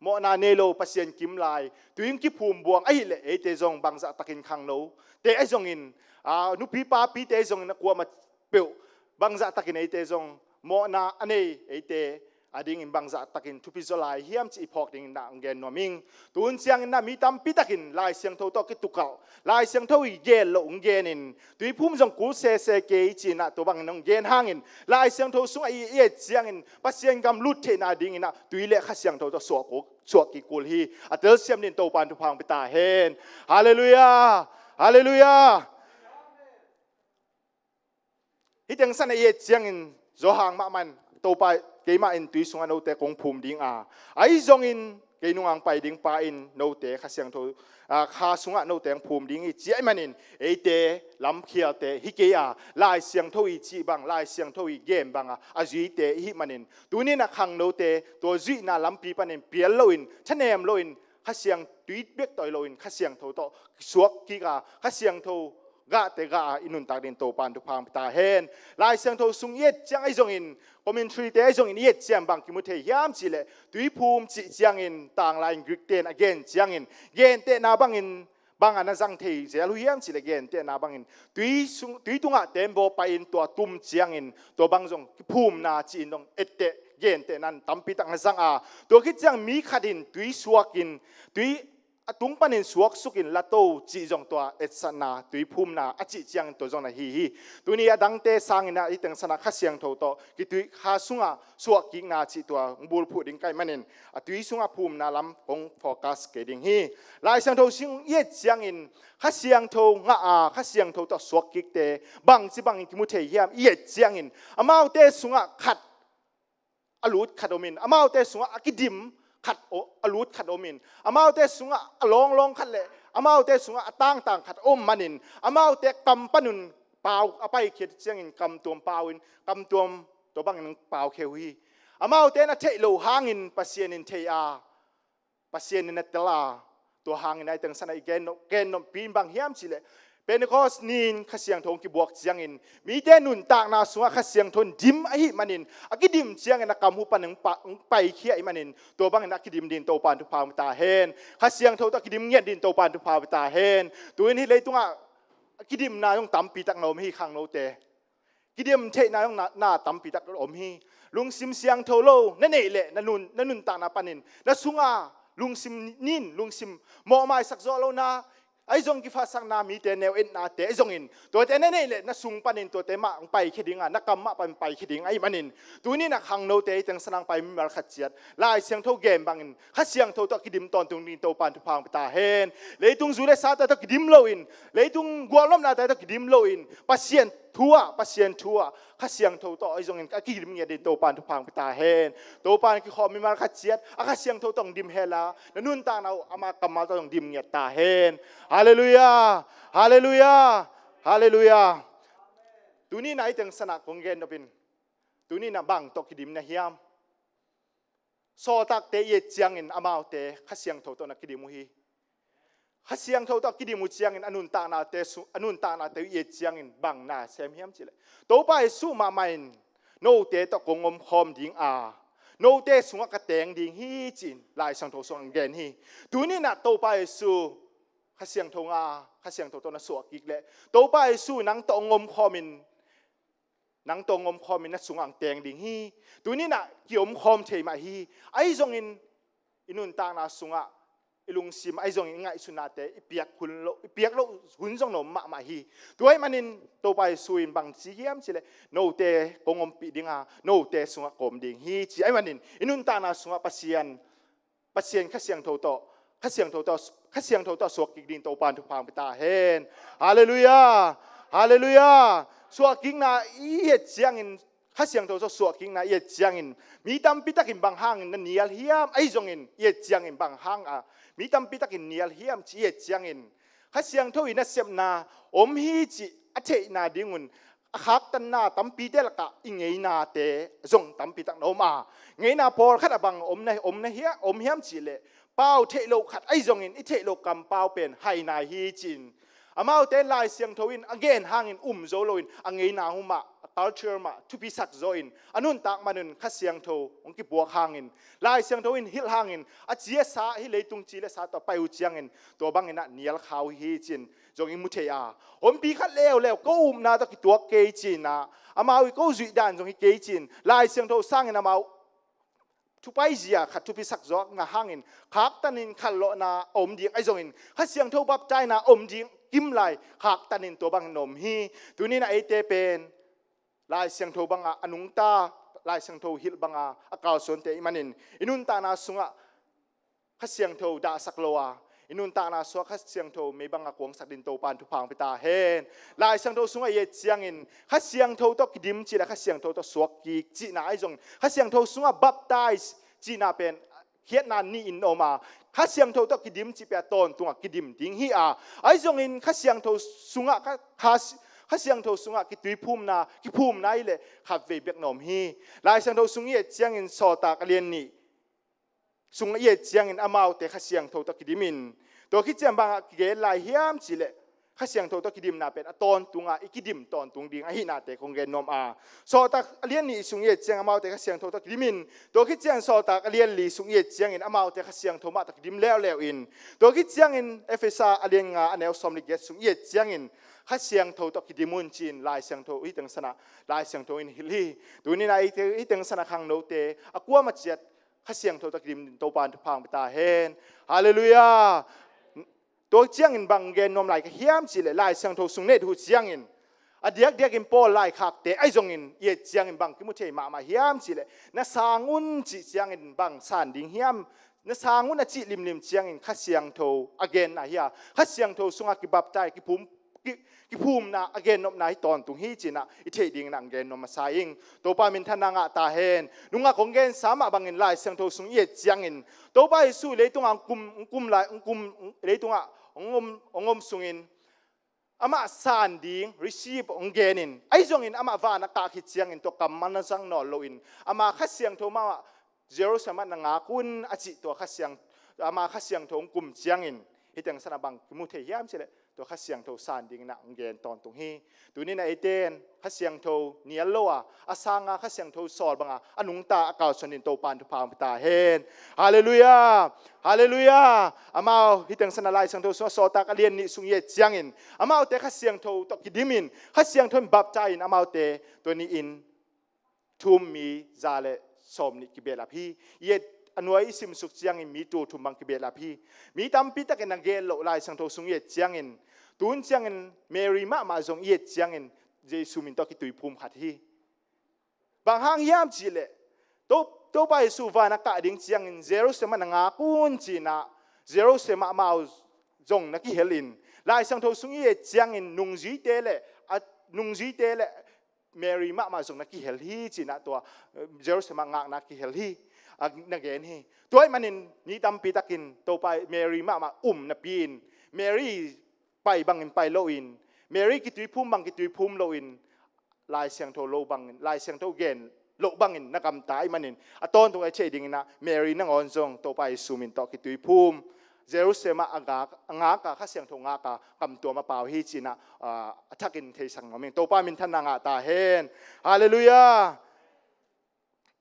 mawhna nei lo, Pasian kim lai, tui hong kiphum buang ahih leh eite zong bangzah takin khangnote ahi zongin, aa, nupi papite ahi zongin a kuamah peuh bangzah takin eite zong mawhna a nei eite a dingin bangzah takin thupi zaw lai hiam cih i phawk dingin ah hong gen nuam ing. Tun ciangin ah mi tampi takin Lai Siangtho tawh kitukalh, Lai Siangtho i gen loh hong genin, tuiphum zong kul sese kei ci-in ah tua bangin hong gen hangin Lai Siangtho sungah i, i et ciangin Pasian gam lut theihna dingin ah tui le Kha Siangtho tawh suak kul, suak kik kul hi. A telsiam dingin Topa in thupha hong pia ta hen. Halleluiah. Halleluiah. Hih teng sanah i et ciangin Johan mahmah in, Topa, keimah in tui sungah note kong phum ding a, ahi zongin kei nungah hong pai ding pa in note Kha Siangtho, aa, Kha sungah note hong phum ding hi ci ahih manin eite lamkhialte hi kei a, Lai Siangtho i cih bang, Lai Siangtho i gen bang a, a zuite i hih manin, tuni in ah khangnote tua zuihna lampi panin pial loin, thanem loin, Kha Siang, tui bek tawh hi loin Kha Siangtho tawh suak kik a, Kha Siangtho gahte gah a i nuntak dingin Topa in thupha hong pia ta hen. Lai Siangtho sung i et ciang ahi zongin, commentary-te ahi zongin i et ciang bang kimu thei hiam cih leh, tuiphum cih ciangin tanglai in Greek-te in a gen ciangin, gentehna bangin bang a na zang thei zel uh hiam cih leh, gentehna bangin tui sung, tui tungah tembaw pai-in tua tum ciangin tua bang zong kiphumna ci-in zong etteh, gentehna in tampi tak na zang a, tua khit ciang mi khat in tui suakin, tui a tung panin suaksukin lato cih zong tua etsakna, tuiphumna a cih ciangin tua zong na hi hi. Tuni a dangte sangin ah hih teng sanah Kha Siangtho tawh kitui, Kha sungah suahkikna cih tua hong bulphuh ding ka hih manin a tui sungah phumna lam kong focus kei ding hi. Lai Siangtho sung i et ciangin Kha Siangtho ngah a, Kha Siangtho tawh suakkikte bangci bangin kimu thei hiam i et ciangin, amaute sungah khat a lut khat omin, amaute sungah a kidim khat o-, a lut khat omin, amaute sungah a lawnglawng khat le amaute sungah a tangtang khat om manin, amaute kam panun pau a paikhiat ciangin kamtuam pau in, kamtuam tua bangin pau kheu hi. Amaute na theih loh hangin Pasian in thei a, Pasian in a tel a, tua hangin a i teng sanah i gen nop, gen noppi in bang hiam cih leh, Pentecost ni-in Kha Siangtho hong kibuak ciangin mite nuntakna sungah Kha Siangtho in dim ahih manin, a kidim ciangin a kam uh pan hong pa-, hong paikhia ahih manin, tua bangin a kidim dingin Topa in thupha hong pia ta hen. Kha Siangtho tawh a kidim ngiat dingin Topa in thupha hong pia ta hen. Tu-in hih leitungah a kidimna zong tampi tak na om hi, khangnote. Kidim theihna zong na, na tampi tak om hi. Lungsim siangtho lo na neih leh na nun, na nuntakna panin na sunga lungsim nin, lungsim mawhmaisak zawh lohna, ahi zong kiphatsakna, mite neu etnate ahi zongin, tuate na neih leh na sung panin tuate mah hong paikhia ding a, na kam mah pan paikhia ding ahih manin, tuni-in ah khangnote, hih teng sang ah pai mimal khat ciat Lai Siangtho gen bangin Kha Siangtho tawh kidim tawntung dingin Topa in thupha hong pia ta hen. Leitung zu le sate tawh kidim loin, leitung gualnopnate tawh kidim loin, Pasian thu ah, Pasian thu ah, Kha Siangtho tawh ahi zongin a kidim ngiat dingin Topa in thupha hong pia ta hen. Topa in kikhawm mimal khat ciat a Kha Siangtho tawh hong dim hen la, na nuntakna uh ama kammal tawh hong dim ngiat ta hen. Halleluiah. Halleluiah. Halleluiah. Tuni-in ah hih teng sang ah kong gen nop in, tuni-in ah bang tawh kidim na hiam? Sawltakte i et ciangin amaute Kha Siangtho tawh na kidim uh hi. Kha Siangtho tawh a kidim uh ciangin a nuntaknate su-, a nuntaknate uh i et ciangin bang na sem hiam cih leh, Topa Jesuh mahmah in note tawh kong omkhawm ding a, note sungah ka teng ding hi ci-in Lai Siangtho sungah hong gen hi. Tuni-in ah Topa Jesuh Kha Siangtho ngah a, Kha Siangtho tawh na suah kik leh, Topa Jesuh nang tawh hong omkhawm in, nang tawh hong omkhawm in na sungah hong teng ding hi. Tuni-in ah ki-omkhawm thei mah hi. Ahi zongin i nuntakna sungah i lungsim, ahi zongin i ngaihsutnate i piak hun loh, i piak loh hun zong na om mahmah hi. Tua ahih manin Topa Jesuh in bang ci hiam cih leh, note kong ompih ding a, note sungah ka om ding hi ci. Ahih manin i nuntakna sungah Pasian, Pasian Kha Siangtho tawh, Kha Siangtho tawh, Kha Siangtho tawh suak kik dingin Topa in thupha hong pia ta hen. Halleluiah. Halleluiah. Suahkikna i et ciangin, Kha Siangtho tawh suahkikna i et ciangin, mi tampi takin bang hangin na nial hiam, ahi zongin i et ciangin bang hang a mi tampi takin nial hiam cih i et ciangin, Kha Siangtho in a sepna om hi cih a theihna dingun a khaktanna tampite lakah i ngeinate zong tampi tak na om a, ngeina pawlkhat ah bang om na, om na hia, om hiam cih leh, pau theih loh khat ahi zongin i theih loh kampau pen hai nai hi ci-in, amaute Lai Siangtho in a gen hangin um zo loin a ngeina uh mah, a culture mah thupisak zaw in, a nuntak manun Kha Siangtho hong kipuak hangin, Lai Siangtho in hilh hangin a ci a sa, hih leitung ci le sa tawh pai uh ciangin tua bangin ah nial kha uh hi ci-in zong i mu thei a, honpi khat leuleu ko upna tawh kituak kei ci-in ah, amau i ko zuih dan zong hi kei ci-in, Lai Siangtho sangin amau thupaizia khat thupisak zaw ngah hangin khaktanin khanlawhna a om ding ahi zongin, Kha Siangtho baptaina a om ding kim lai khaktanin tua bangin na om hi. Tuni-in ah eite pen Lai Siangtho bangah a nungta, Lai Siangtho hilh bangah a kalsuante i hih manin i nuntakna sungah Kha Siangtho dahsak lo a, i nuntakna sungah Kha Siangtho mei bangah kuangsak dingin Topa in thupha hong pia ta hen. Lai Siangtho sungah i et ciangin Kha Siangtho tawh kidim cih leh Kha Siangtho tawh suak kik cihna ahi zongin, Kha Siangtho sungah baptize cihna pen khiatna nih in om a, Kha Siangtho tawh kidim cih pen a tawntungah kidim ding hi a, ahi zongin Kha Siangtho sungah, Kha, Kha, Kha Siangtho sungah kituiphumna, kiphumna hi leh khatvei bek na om hi. Lai Siangtho sung i et ciangin Sawltak a lian nih sung i et ciangin amaute Kha Siangtho tawh kidim in, tua khit ciang bangah kigen lai hiam cih leh, Kha Siangtho tawh kidimna pen a tawntungah i kidim tawntung ding ahihnate kong gen nuam a, Sawltak a lian nih sung i et ciangin amaute Kha Siangtho tawh kidim in, tua khit ciangin Sawltak a lian li sung i et ciangin amaute Kha Siangtho mah tawh kidim leuleu in, tua khit ciangin Efesa a lian nga a neu sawm le giat sung i et ciangin Kha Siangtho tawh kidim un ci-in Lai Siangtho hih teng sang ah Lai Siangtho in hilh hi. Tuni-in ah hih teng sang ah khangnote a kuamah ciat Kha Siangtho tawh kidim dingin Topa in thupha hong pia ta hen. Halleluiah. Tua ciangin bang gen nuam lai ka hiam cih leh, Lai Siangtho sung na et uh ciangin a diakdiakin Paul laikhakte ahi zongin i et ciangin bang kimu thei mahmah hiam cih leh, na sang un cih ciangin bang san ding hiam? Na sang un a cih limlim ciangin Kha Siangtho a genna hi a, Kha Siangtho sungah kibaptize, kiphum, ki, kiphumna a gennopna hi tawntung hi ci-in ah i theih dingin ah gen nuam masa ing. Topa minthanna ngah ta hen. Nungah kong gensa mah bangin Lai Siangtho sung i et ciangin Topa Jesuh leitungah hong kum, hong kum lai, hong kum, leitungah hong om, hong om sungin amah san ding, receive, hong genin, ahi zongin amah van a kah khit ciangin tua kammal na zang nawn loin ama Kha Siangtho mahmah Jerusalem ah na ngak un a cih tua Kha Siang, ama Kha Siangtho hong kum ciangin hih teng sang ah bang kimu thei hiam cih leh, tua Kha Siangtho san dingin ah hong gen tawntung hi. Tuni-in ah eite in Kha Siangtho nial lo a, a sanga Kha Siangtho sawl banga a nungta a kalsuan dingin Topa'n thupha hong pia ta hen. Halleluiah. Halleluiah. Amau hih teng sanah Lai Siangtho sungah Sawltak a lian nih sung i et ciangin amaute Kha Siangtho tawh kidimin, Kha Siangtho in baptize in amaute tua ni-in thum mi za le sawmnih kibehlap hi. I et a nuai i simsuk ciangin mi tul thum bang kibehlap hi. Mi tampi takin a gen loh Lai Siangtho sung i et ciangin, tun ciangin Mary mahmah zong i et ciangin Jesu min tawh kituiphum khat hi. Bang hang hiam cihleh To, Topa Jesu van a kah ding ciangin Jerusalem ah na ngak un ci-in ah Jerusalem ah amau zong na kihel in, Lai Siangtho sung i et ciangin nungzuite le, a, nungzuite le Mary mahmah zong na kihel hi ci-in ah tua, eh, Jerusalem ah ngakna kihel hi, a, na gen hi. Tua ahih manin mi tampi takin Topa Mary mahmah um napi-in Mary pai bangin pai loin, Mary kituiphum bang kituiphum loin, Lai Siangtho lo bangin, Lai Siangtho gen loh bangin na gamta ahih manin a tawntung a i theih dingin ah Mary nangawn zong Topa Jesu min tawh kituiphum, Jerusalem ah a ngak, a ngak a, Kha Siangtho ngak a, kamtuam a pau hi ci-in ah, ah, a thakin theisak nuam ing. Topa minthanna ngah ta hen. Halleluiah.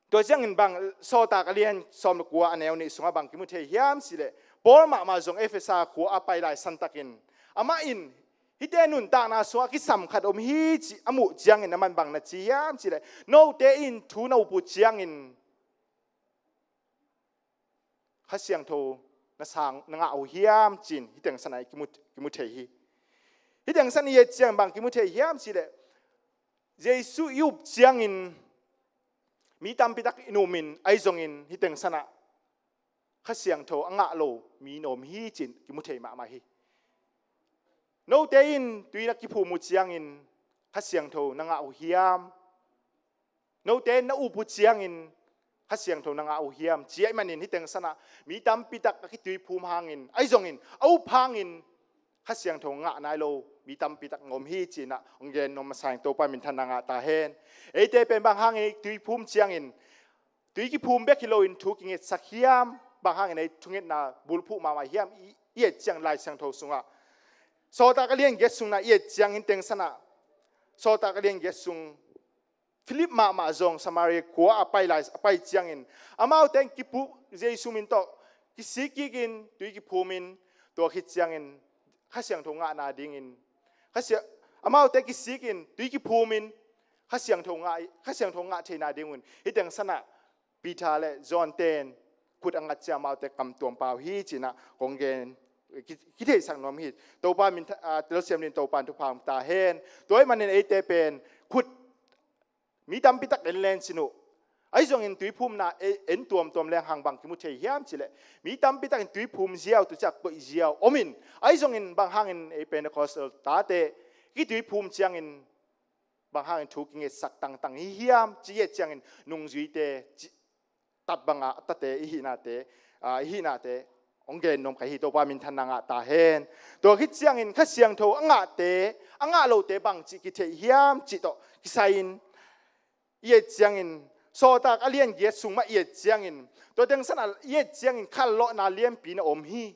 Tua ciangin bang, Sawltak a lian sawm le kua a neu nih sungah bang kimu thei hiam cihleh, Paul mahmah zong Efesa khua a pai lai santakin amah in hihte nuntakna sungah kisam khat om hi cih a muh ciangin aman bang na ci hiam cihleh, note in thu na up uh ciangin Kha Siangtho na sang, na ngah uh hiam ci-in hih teng sanah i kimu, kimu thei hi. Hih teng san i et ciang bang kimu thei hiam cihleh, Jesu i up ciangin mi tampi tak in umin, ahi zongin hih teng sanah Kha Siangtho a ngah lo mi na om hi ci-in kimu thei mahmah hi. Note in tui na kiphum uh ciangin Kha Siangtho na ngah uh hiam? Note in na up uh ciangin Kha Siangtho na ngah uh hiam? Ci ahih manin hih teng sanah mi tampi tak a kituiphum hangin, ahi zongin a up hangin Kha Siangtho ngah nai lo mi tampi tak na om hi ci-in ah hong gen nuam masa ing. Topa minthanna ngah ta hen. Eite pen bang hangin i tuiphum ciangin tui kiphum bek hi loin thu kingetsak hiam? Bang hangin ei thungetna bulphuh mahmah hiam? I, i et ciang Lai Siangtho sungah, Sawltak a lian giat sung na i et ciangin teng sanah, Sawltak a lian giat sung Philip mahmah zong Samaria khua a pai lai, a pai ciangin amaute in kiphum, Jesu min tawh kisik kikin tui kiphumin, tua khit ciangin Kha Siangtho ngahna dingin, Kha Sia-, amaute kisik in tui kiphumin Kha Siangtho ngah, Kha Siangtho ngah theihna dingun hih teng sanah Peter le John ten khut a ngat ciang amaute kamtuam pau hi ci-in ah kong gen, ki, kitheisak nuam hi. Topa min tha-, ah, telsiam dingin Topa in thupha hong pia ta hen. Tua ahih manin eite pen khut mi tampi tak en len sin uh. Ahi zongin tuiphumna e-, en tuamtuam leng hang bang kimu thei hiam cihleh, mi tampi takin tuiphum ziau, tua ciang koih ziau om in, ahi zongin bang hangin ei Pentecostal tate kituiphum ciangin bang hangin thu kingetsak tangtang hi hiam ci i et ciangin nungzuite ci, tat banga a tate i hihnate, ah, i hihnate hong gen nuam ka hi. Topa minthanna ngah ta hen. Tua khit ciangin Kha Siangtho a ngahte, a ngah lote bangci kitheih hiam cih tawh kisai-in i et ciangin, Sawltak a lian giat sung mah i et ciangin, tua teng sanah i et ciangin khanlawhna lianpi na om hi.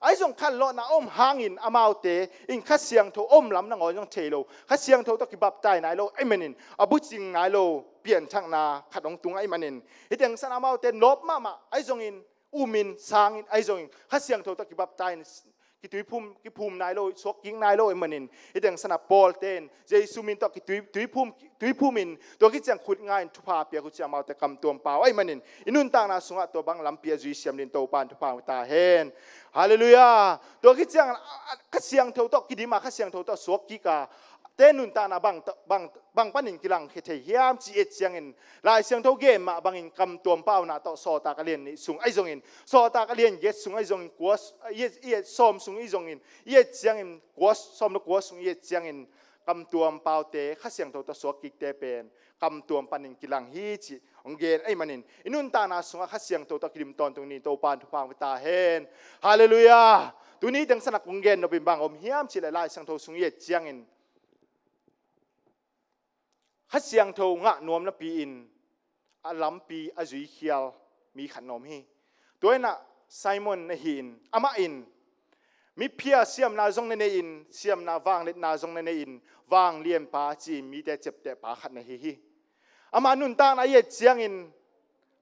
Ahi zong khanlawhna om hangin amaute in Kha Siangtho om lam nangawn zong thei lo, Kha Siangtho tawh kibaptize nai lo ahih manin a bucing nai lo pianthakna khat hong tung ahih manin, hih teng sanah amaute nawp mahmah, ahi zongin umin sangin, ahi zongin Kha Siangtho tawh kibaptize, kituiphum, kiphum nai lo, suakkik nai lo ahih manin, hih teng sanah Paul ten Jesu min tawh kitui, tuiphum, tuiphumin, tua khit ciang khut nga-in thupha piak uh ciang amaute kamtuam pau ahih manin, i nuntakna sungah tua bang lampi a zui siam dingin Topa in thupha hong pia ta hen. Halleluiah. Tua khit ciang, a, a, Kha Siangtho tawh kidim a, Kha Siangtho tawh suakkik a, te nuntakna bang, bang, bang panin kilangkhia thei hiam ci i et ciangin, Lai Siangtho gen mah bangin kamtuam pauna tawh Sawltak a lian nih sung ahi zongin, Sawltak a lian giat sung ahi zongin, kua, i et, i et sawm sung ahi zongin, i et ciangin kua, sawm le kua sung i et ciangin kamtuam paute, Kha Siangtho tawh suakkikte pen kamtuam panin kilang hi cih hong gen ahih manin, i nuntakna sungah Kha Siangtho tawh kidim tawntung ni, Topa in thupha hong pia ta hen. Halleluiah. Tuni teng sanah kong gen nopin bang om hiam cihleh, Lai Siangtho sung i et ciangin Kha Siangtho ngah nuam napi-in a lampi a zuikhial mi khat na om hi. Tua in ah Simon na hi-in, amah in miphia siamna zong na nei-in, siamna vangliatna zong na nei-in, vanglianpa ci-in mite ciaptehpa khat na hi hi. Ama nuntakna i et ciangin,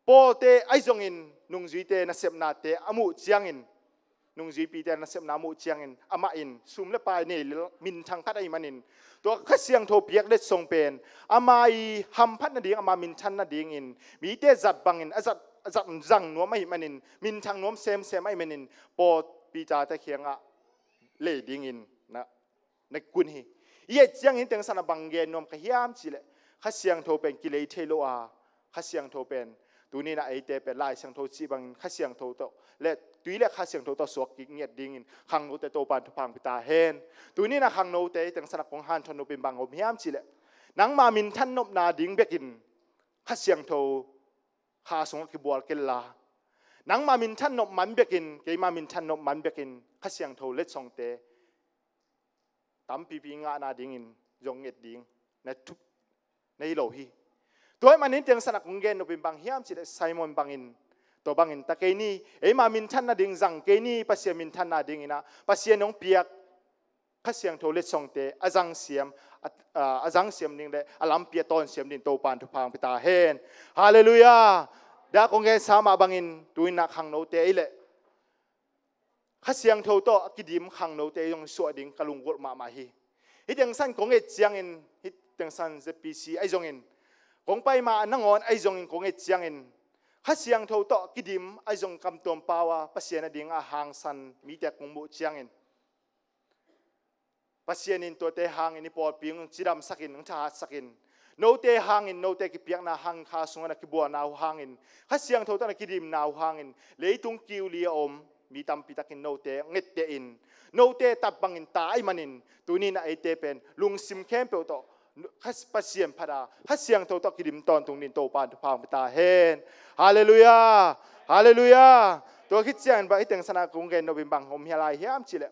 pawlte ahi zongin nungzuite nasepnate a muh ciangin, nungzuipite nasepna a muh ciangin, amah in sum le pai nei lel minthang khat ahih manin, tua Kha Siangtho piak letsong pen ama i hamphat nading, ama minthan nadingin mite zat bangin a zat, a zat zang nuam ahih manin, minthang nuam semsem ahih manin, Paul Peter te kiangah lei dingin na, na kun hi. I et ciangin tengsan a bang gen nuam ka hiam cihleh, Kha Siangtho pen kilei thei lo a, Kha Siangtho pen tuni-in ah eite pen Lai Siangtho cih bangin Kha Siangtho tawh le tui le Kha Siangtho tawh suak kik ngiat dingin khangnote Topan thupha hong pia ta hen. Tuni-in ah khangnote i tengsan a kong hanthawn nopin bang om hiam cihleh, nangma minthan nopna ding bekin Kha Siangtho kha sungah kibual kei la, nangma minthan nop man bekin, keima minthan nop man bekin Kha Siangtho letsongte tampipi ngahna dingin zong nget ding na thup na hi lo hi. Tua ahih manin tengsan a kong gen nopin bang hiam cihleh, Simon bangin, tua bangin ta kei ni, eima minthan nading zang kei ni, Pasian minthan nadingin ah Pasian hong piak Kha Siangtho letsongte a zangsiam, a, a, a zangsiam ding le a lampi a tawnsiam ding Topan thupha hong pia ta hen. Halleluiah. Tua kong gensa mah bangin tuni-in ah khangnote ei leh Kha Siangtho tawh a kidim khangnote zong suah ding ka lunggulh mahmah hi. Hih tengsan kong et ciangin, hih tengsan Z P C ahi zongin, kong pai ma nangawn ahi zongin kong et ciangin, Kha Siangtho tawh a kidim ahi zong kamtuam pau a Pasian ading a hangsan mite kong muh ciangin, Pasian in tuate hangin i pawlpi hong cidamsakin, hong thahatsakin, note hangin, note kipiakna hangin, kha sungah na kibualna uh hangin, Kha Siangtho tawh na kidimna uh hangin, leitung kiuli a om mi tampi takin note ngettehin, note tat bangin ta ahih manin, tuni-in ah eite pen lungsim khempeuh tawh Kha, Pasian phat a Kha Siangtho tawh kidim tawntung dingin Topan thupha hong pia ta hen. Halleluiah. Halleluiah. Tua khit ciangin bang hih tengsan a kong gen nopin bang om hia lai hiam cihleh,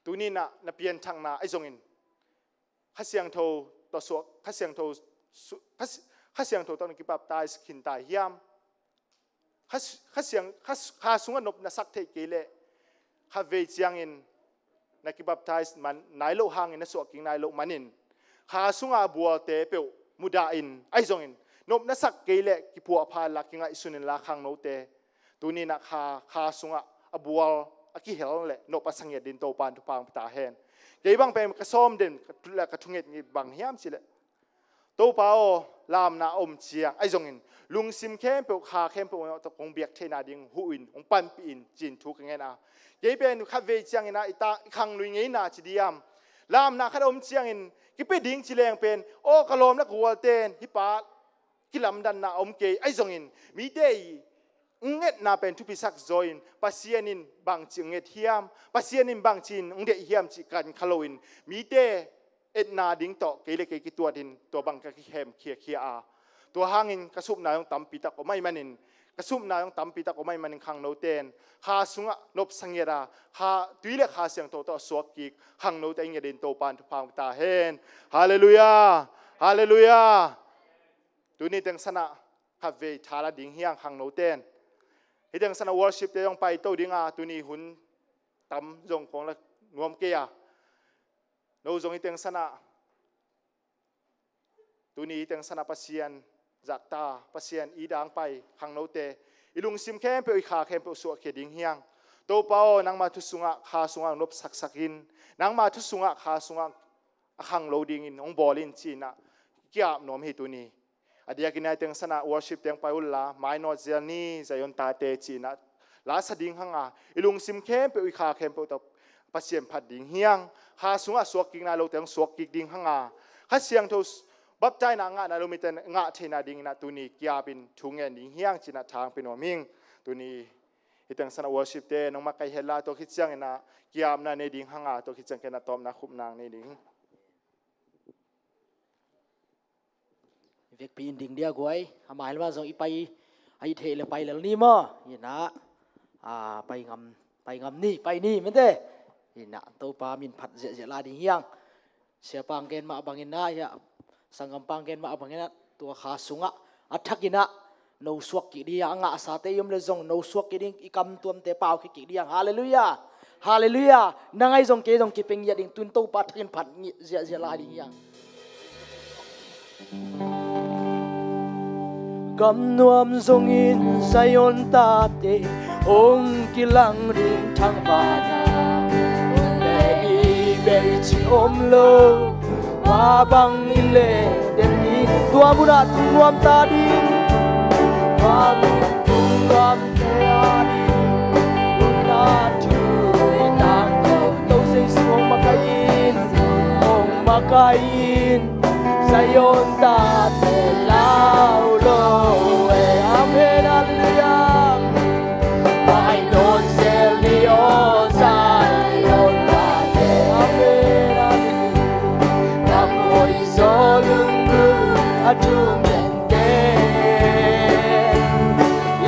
tuni-in ah na pianthakna ahi zongin Kha Siangtho tawh suak, Kha Siangtho su-, Kha Si-, Kha Siangtho tawh na kibaptize khin ta hiam? Kha, Kha Siang, Kha, kha sungah nop na sak theih kei leh, khatvei ciangin na kibaptize man nai loh hangin, na suahkik nai loh manin, kha sungah a bualte peuh mudahin ahi zongin, nop na sak kei leh kipuahpha inla, kingaihsun inla khangnote, tuni-in ah kha, kha sungah a bual a kihel le nop a sa ngiat dingin Topan thupha hong pia ta hen. Kei bang pen ka sawm den, ka thu-, ka thunget ngi bang hiam cihleh, Topa aw, lamna a om ciang ahi zongin lungsim khempeuh, kha khempeuh tawh kong biak theihna ding huh in, hong panpih in ci-in thu ka ngen a. Kei pen khatvei ciangin ah i ta, i khanglui ngeina ci diam, lamna khat a om ciangin kipia ding ci leng pen, aw, ka lawm le ka gualten hih pa kilamdanna a om kei ahi zongin, mite i ngetna pen thupisak zaw in, Pasian in bangci nget hiam, Pasian in bangci in deih hiam cih kan kha loin, mite etna ding tawh kei le kei kituatin tua bang ka kihemkhia khia a. Tua hangin ka supna zong tampi tak om ahih manin, ka supna zong tampi tak om ahih manin khangnote in kha sungah nop sa ngiat a, kha, tui le Kha Siangtho tawh suak kik khangnote i ngiat dingin Topan thupha hong pia ta hen. Halleluiah. Halleluiah. Tuni tengsan ah khatvei tha la ding hi hang khangnote in. Hih tengsan ah worship te zong paito ding a, tuni hun tam zong kong la nuam kei a. No zong hih tengsan ah, tuni hih tengsan ah Pasian zahtak, Pasian i dang pai khangnote, i lungsim khempeuh, i kha khempeuh suahkhia ding hi hang. Topa aw, nangma thu sungah, kha sungah nopsaksak in, nangma thu sungah, kha sungah a khanglo dingin hong bawl in ci-in ah ki-ap nuam hi tuni. A diakin ah hih tengsan ah worship teng pai un la, mainawt zel ni, Zion tate ci-in ah la sa ding hang a, i lungsim khempeuh, i kha khempeuh tawh Pasian phat ding hi hang. Kha sungah suakkik nai lote hong suakkik ding hang a, Kha Siangtho s-, baptaina ngah nai lo mite ngah theihna dingin ah tuni ki-apin thu ngen ding hi hang ci-in ah thang pia nuam ing. Tuni hih tengsan ah worship te nong makaih hen la, tua khit ciangin ah ki-apna nei ding hang a, tua khit ciang ken ah tawpna khupna nei ding. Vekpi in ding dia guai. A mai lamah zong i pai, a i theih le pai lel ni maw? Hi-in ah, a, pai ngam, pai ngam ni, pai ni, mente. Hi-in ah, Topa min phat ziahziah la ding hi hang. Siapa hong gen mah bangin ah, hi-a, sanggam pa hong gen mah bangin ah, tua kha sungah a thakin ah No suak kik ding hi hang, a ngahsate i om le zong no suak kik ding, i kamtuamte pau kik kik ding hi hang. Halleluiah. Halleluiah. Nang ahi zong kei zong kipia ngiat ding, tun Topa thakin phat ngiat ziahziah lai ding hi hang. Gamnuam zongin Zion tate hong kilang ding, thangvahna hun le ni bei ci om lo. Mah bang i leh den ding, tua munah tung nuam ta ding. Mah mun tung nuam ta ding. Nunna thu i tangko, To Jesu hong makaih in, hong makaih in. Zion tate lau lo e. Amen, halleluiah. Mai nawn zel ni aw Zion tate. Amen, halleluiah. Lam hoih zaw lunggulh a thum tenten,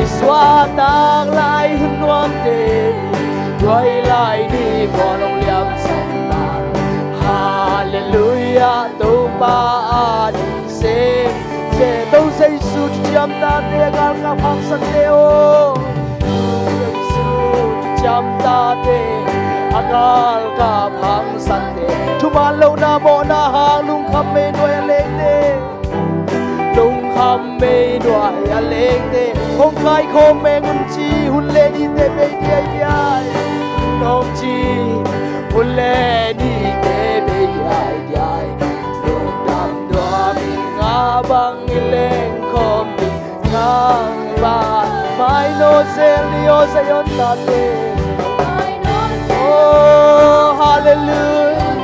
i suahtak lai hun nuamte, tua i lai ni bawl hong liamsak ta. Halleluiah, Topa a ding sem. Se To Jesu thuciam tate, a galkap haksate aw. To Jesu thuciam tate, a galkap haksate. Thuman lohna mawhna hang lungkham mei nuai a lengte. Lungkham mei nuai a lengte. Hong kaikhawm meng un ci, hun le nite bei diaidiai. Nong ci, hun le nite bei diaidiai. Lungdam nuam ing, a bang i lengkhawm ding thangvahna. Mai nawn zel ni aw Zion tate. Oh, halleluiah.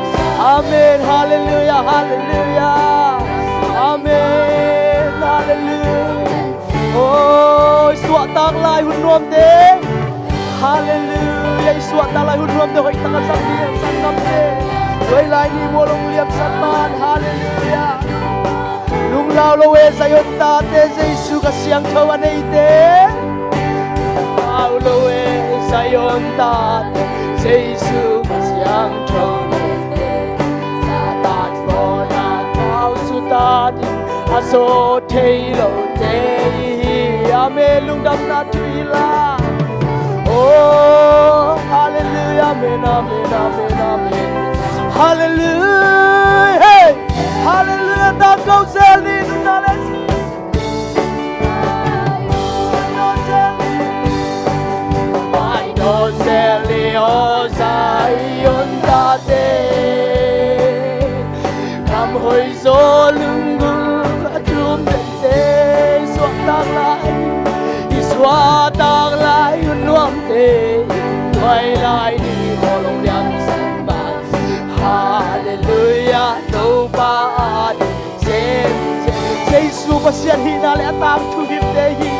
Amen, halleluiah, halleluiah. Amen, halleluiah. Oh, i suahtak lai hun nuamte. Halleluiah, i suahtak lai hun nuamte hoih takin zang ding, sanggamte. Tua i lai ni bawl hong liamsak ta. Halleluiah. Lunglau lo e Zion tate, Jesu Kha Siangtho a neite. Lunglau lo e Zion tate, Jesu Kha Siangtho a neite. Satan mawhna kau suta ding a zaw thei lote i hi hi. Amen. Lungdamna thu hi la. Oh, halleluiah. Amen, amen, amen, amen. Halleluiah. Hey, halleluiah. Tangko zel ni, nunna le. Mai nawn zel ni aw Zion tate. Lam hoih zaw lunggulh a thum tente, i suahtak lai, i suahtak lai hun nuamte, tua i lai ni bawl hong liamsak ta. Halleluiah, Topa a ding sem. Jesu Pasian hihna le a tangthu himte hi.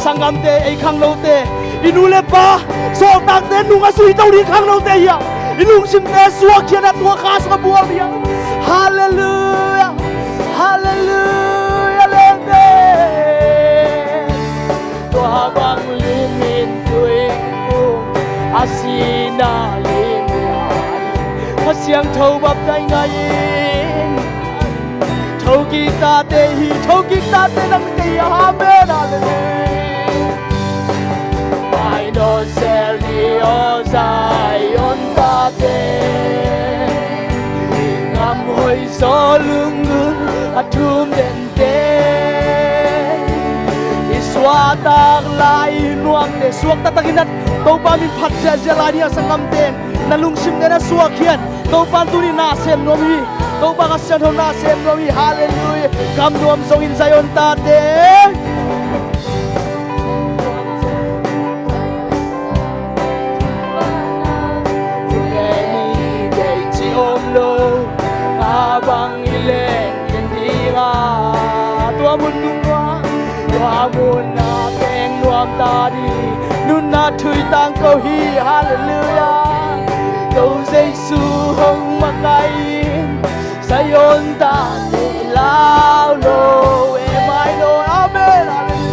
Sanggamte, ei khanglote, i nu le pa sawltakte nung a zui to ding khanglote hi a, i lungsimte suak khian a, tua kha sung a bual ding hi a. Halleluiah. Halleluiah, lengte. Tua bang lim in tuiphum a sihna lim lai, Kha Siangtho baptize ngai in. Thokik tate hi, thokik tate nang kei a. Amen, halleluiah. Mai nawn zel ni aw Zion tate. Lam hoih zaw lunggulh a thum tente, i suahtak lai nuamte, suakta takin a Topa min phat ziahziah lai ni a, sanggamte. Na lungsimte na suak khian. Topa in tuni na sem nuam hi. Topa Kha Siangtho na sem nuam hi. Halleluiah. Gamnuam zongin Zion tate. Ci om lo, a bang i leh ding a, tua mun tung nuam, tua mun a teng nuam ta ding. Nunna thu i tangko hi. Halleluiah. To Jesu hong makaih in, Zion tate lau lo e. Mai nawn, amen, amen.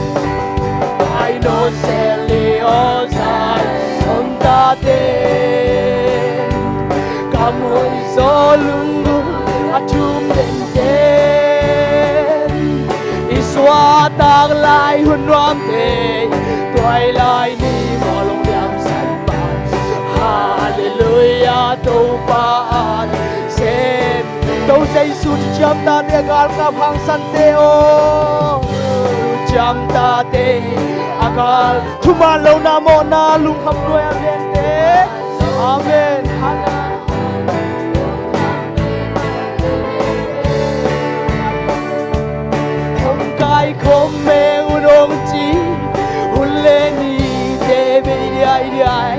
Mai nawn zel ni aw Zion tate. Lam hoih zaw lunggulh a thum tenten, i Tua tak lai hun nuamte, tuailai ni mawlong liam san pan. Halleluiah, Topa a ding sem. To Jesu, thuciam tate a galkap hangsante aw. Thuciam tate a gal, thuman lohna mawhna lungkham nuai a vente. Amen. Halleluiah. Hong kaikhawm meng un hong ci, hun le nite bei diaidiai.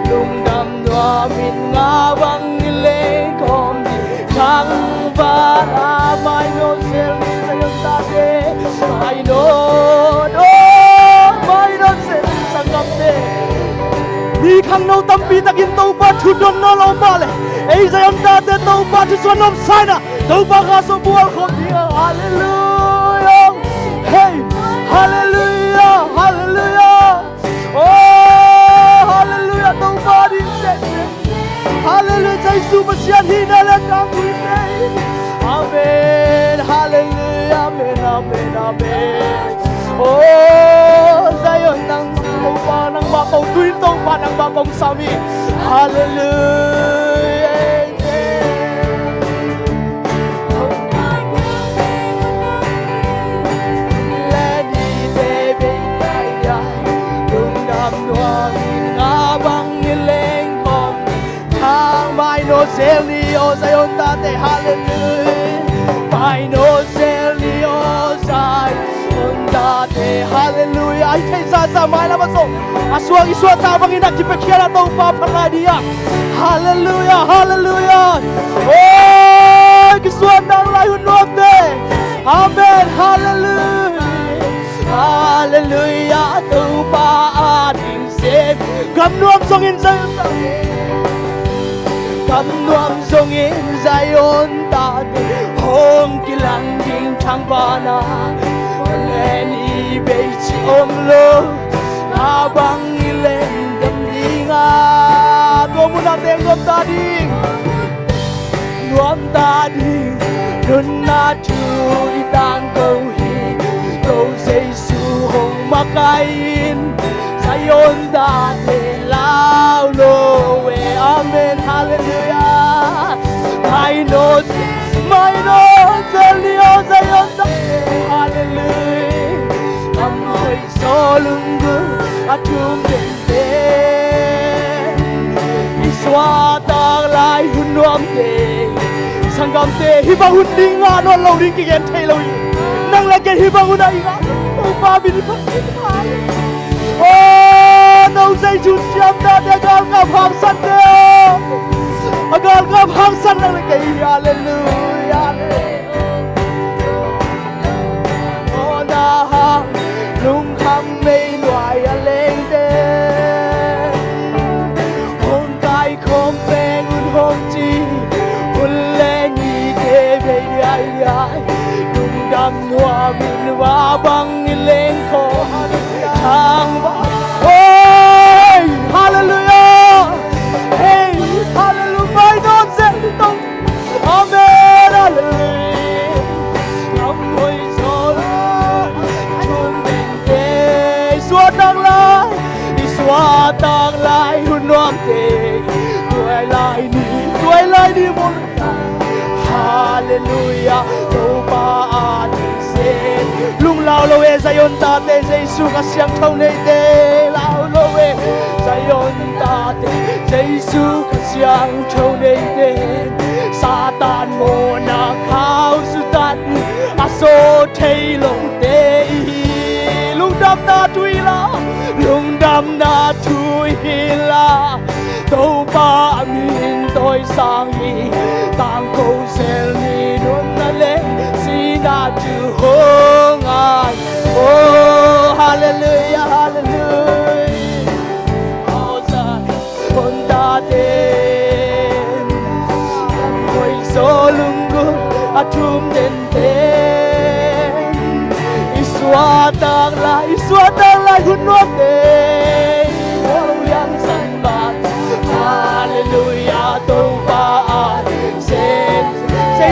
Lungdam nuamin nga bang ni leng khawm ni. Thangvahna mainawt zel ni Zion tate, mainawt, oh, mainawt zel ni sanggamte. Mi khangno tampi takin Topa thu don nawn lo mah leh, ei Zion tate Topa thusuah nuamsa in ah Topa kha sawm bual khawm ding a. Halleluiah. Hei. Halleluiah. Halleluiah. Oh, halleluiah. Topa ding seh. Halleluiah. Jesu Pasian hihna le kang ding seh. Amen. Halleluiah. Amen. Amen. Amen. Oh, Zion nang Topa nangmah ko tuin Topa nangmah kong sam hi. Halleluiah. Lungdam nuamin nga bang ni leng khawm ni. Thang mainawt zel ni aw Zion tate, halleluiah. Mainawt zel ni aw Zion tate, halleluiah. Ai thei zaza mailam a zong a suak i suahtak bangin a kipiakhia a Topa phat lai ding a. Halleluiah, halleluiah. Oi, kisuahtak lai hun nuamte. Amen, halleluiah. Halleluiah, Topa a ding sem. Gamnuam zongin Zion tate. Gamnuam zongin Zion tate. Hong kilang ding thangvahna. Len i bei ci om lo. Nga bang i len dam ding a. Tua munah teng nuam ta ding. Nuam ta ding. Nunna thu i tangko hi. Ko Jesu hong makaih in. Zion tate lau lo e. Amen. Halleluiah. Mainawt, mainawt zel ni aw Zion tate. Halleluiah. Am hoi zaw lunggulh a thum tenten. I suahtak lai hun nuamte. Sanggamte, hih bang hun ding ngah nawn lo ding kigen thei lo hi. Nang le kei hih bang hun a i ngah. Topa min i phat. Oh, no Jesu thuciam tate a galkap hangsante. A galkap hangsan nang le kei hi. Halleluiah. Aw na hang lungkham mei nuai a lengte. Hong kaikhawm peng un hong ci. Hun le nite bei diaidiai. Lungdam nuamin va bang i leng khawm. Thang va. Hey, halleluiah. Hey, halleluiah. Mainawt zel ni tong. Amen. Halleluiah. Lam hoi zaw. Thum tente. I suahtak lai. I suahtak lai hun nuamte. Tuailai ni. Tuailai ni mun. Halleluiah. Topa a ding sem. Lunglau lo e Zion tate, Jesu kha siangtho neite. Lau lo e Zion tate, Jesu kha siangtho neite. Satan mawhna khau sutan a sawt thei lote i hi. Lungdamna thu hi la. Lungdamna thu hi la. Topa min tawisang hi. Tangko zel ni nunna le sihna thu hong ngai. Oh, halleluiah, halleluiah. Aw Zion tate. Hoi zaw lunggulh a thum tenten. I suahtak lai, i suahtak lai hun nuamte. Hong liang san mah. Halleluiah, Topa a ding sem. Sei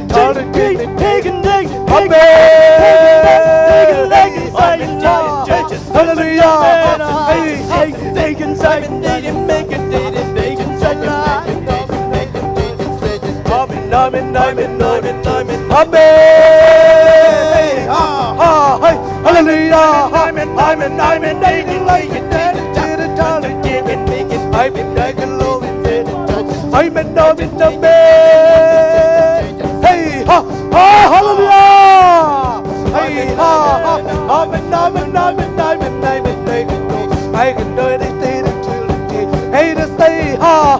Amen. Hallelujah. Hey, hey. Amen, amen, amen, amen, amen. Amen. Ha, ha, hey. Hallelujah. Amen, amen, amen, amen. Amen, amen, amen. Hey, ha, ha, hallelujah. Hey, ha, ha. Amen, amen, amen, amen, amen, amen. I can do anything to you. Hey, this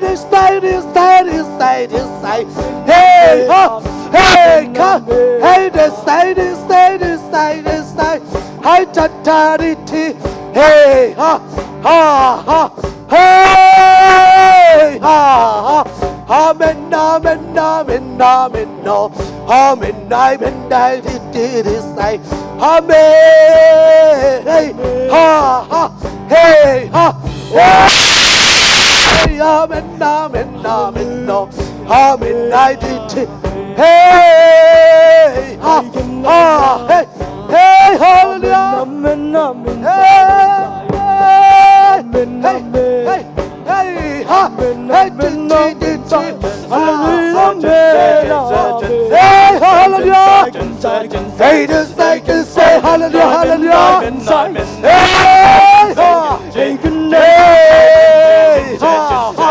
Hey, this side, this side, this side, this side. Hey, ha. Hey, ka. Hey, this side, this side, this side, this side. Hey, ta, ta, di, ti. Hey, ha. Ha, ha. Hey, ha, ha. Amen, amen, amen, amen, no. Amen, amen, amen, di, di, di, say. Amen. Hey, ha, ha. Hey, ha. Hey, amen, amen, amen, no. Amen, I did it. Hey, ha, ha, hey. Hey, hallelujah. Amen, amen. Hey, hey, hey, hey, ha. Hey, amen, amen, amen. Hey, hallelujah. Hey, this I can say hallelujah, hallelujah. Hey, ha. Hey, ha, ha.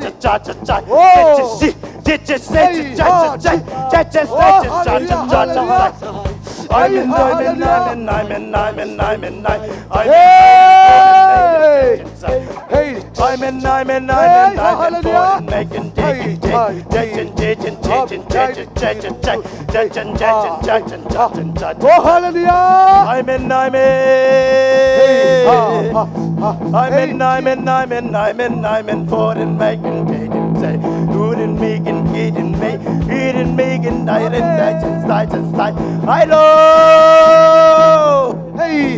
cha cha cha cha. Oh. Cha cha si, cha cha si, cha cha cha cha. Cha cha si, cha cha cha cha cha. Amen, amen, amen, amen, amen, amen, amen. Hey. Hey. Amen, amen, amen, amen, amen. Hey, hallelujah. Hey, hey, hey. Oh, hallelujah. Amen, amen. Hey, ha, ha, ha. Amen, hey, amen, amen, amen, amen. For in making, getting me, eating me, getting, I didn't, I just, I just, I, I love. Hey,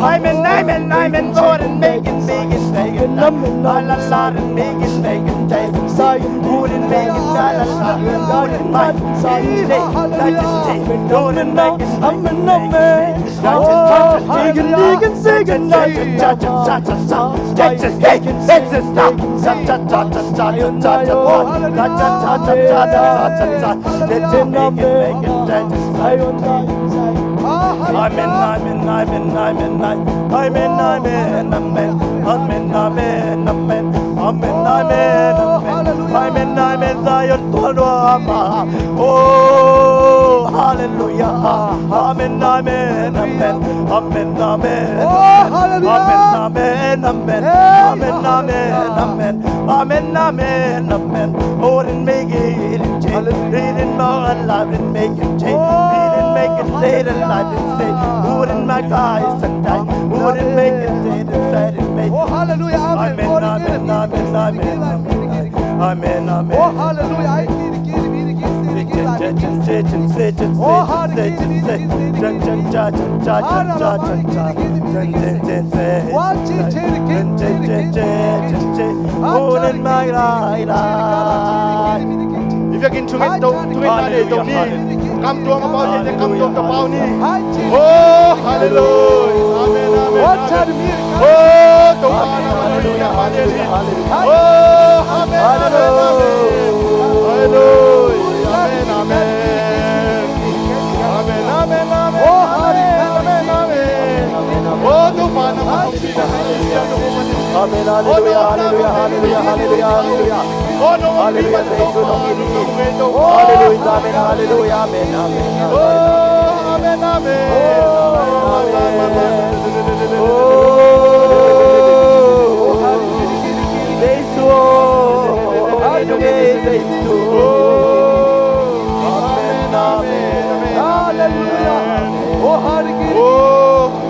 Amen, amen, amen. Lord, and make it, make it, make it. La, la, la, and make it, make it, make it. Good and make it, la, la, la. Good and make it, make it, make it. Good and make it, make it, make it. Amen, amen, amen, amen, amen. Amen, amen, amen, amen, amen. Amen, amen, amen. Amen, amen, Zion, tuan lua mah. Oh, hallelujah. Amen, amen, amen. Amen, amen. Oh, hallelujah. Amen, amen, amen. Hey. Amen, amen, amen. Amen, amen, amen. Oh, didn't make it in change. Hallelujah. Didn't know a lot, didn't make it change. Oh, didn't make it late and life didn't stay. Who didn't make eyes and die? Who didn't make it late and life didn't make it? Oh, hallelujah. Amen. Amen, amen, amen, amen. Amen, amen. Oh, hallelujah. If you can tune it, don't tune it, don't need. Kam tuam a pau ni, kam tuam a pau ni. Oh, hallelujah. Amen, amen, amen. Oh, Topa, hallelujah, hallelujah. Oh, amen, amen, amen. Hallelujah. Amen, amen. Amen, amen, amen. Oh, Topa, na Amen, hallelujah, hallelujah, hallelujah, hallelujah, hallelujah. Hallelujah, thank you, Lord. Hallelujah, amen, hallelujah, amen, amen, amen. Oh, amen, amen. Oh, amen, amen. Oh, Jesus, oh, hallelujah, Jesus. Oh, amen, amen. Hallelujah. Oh, hallelujah. Oh,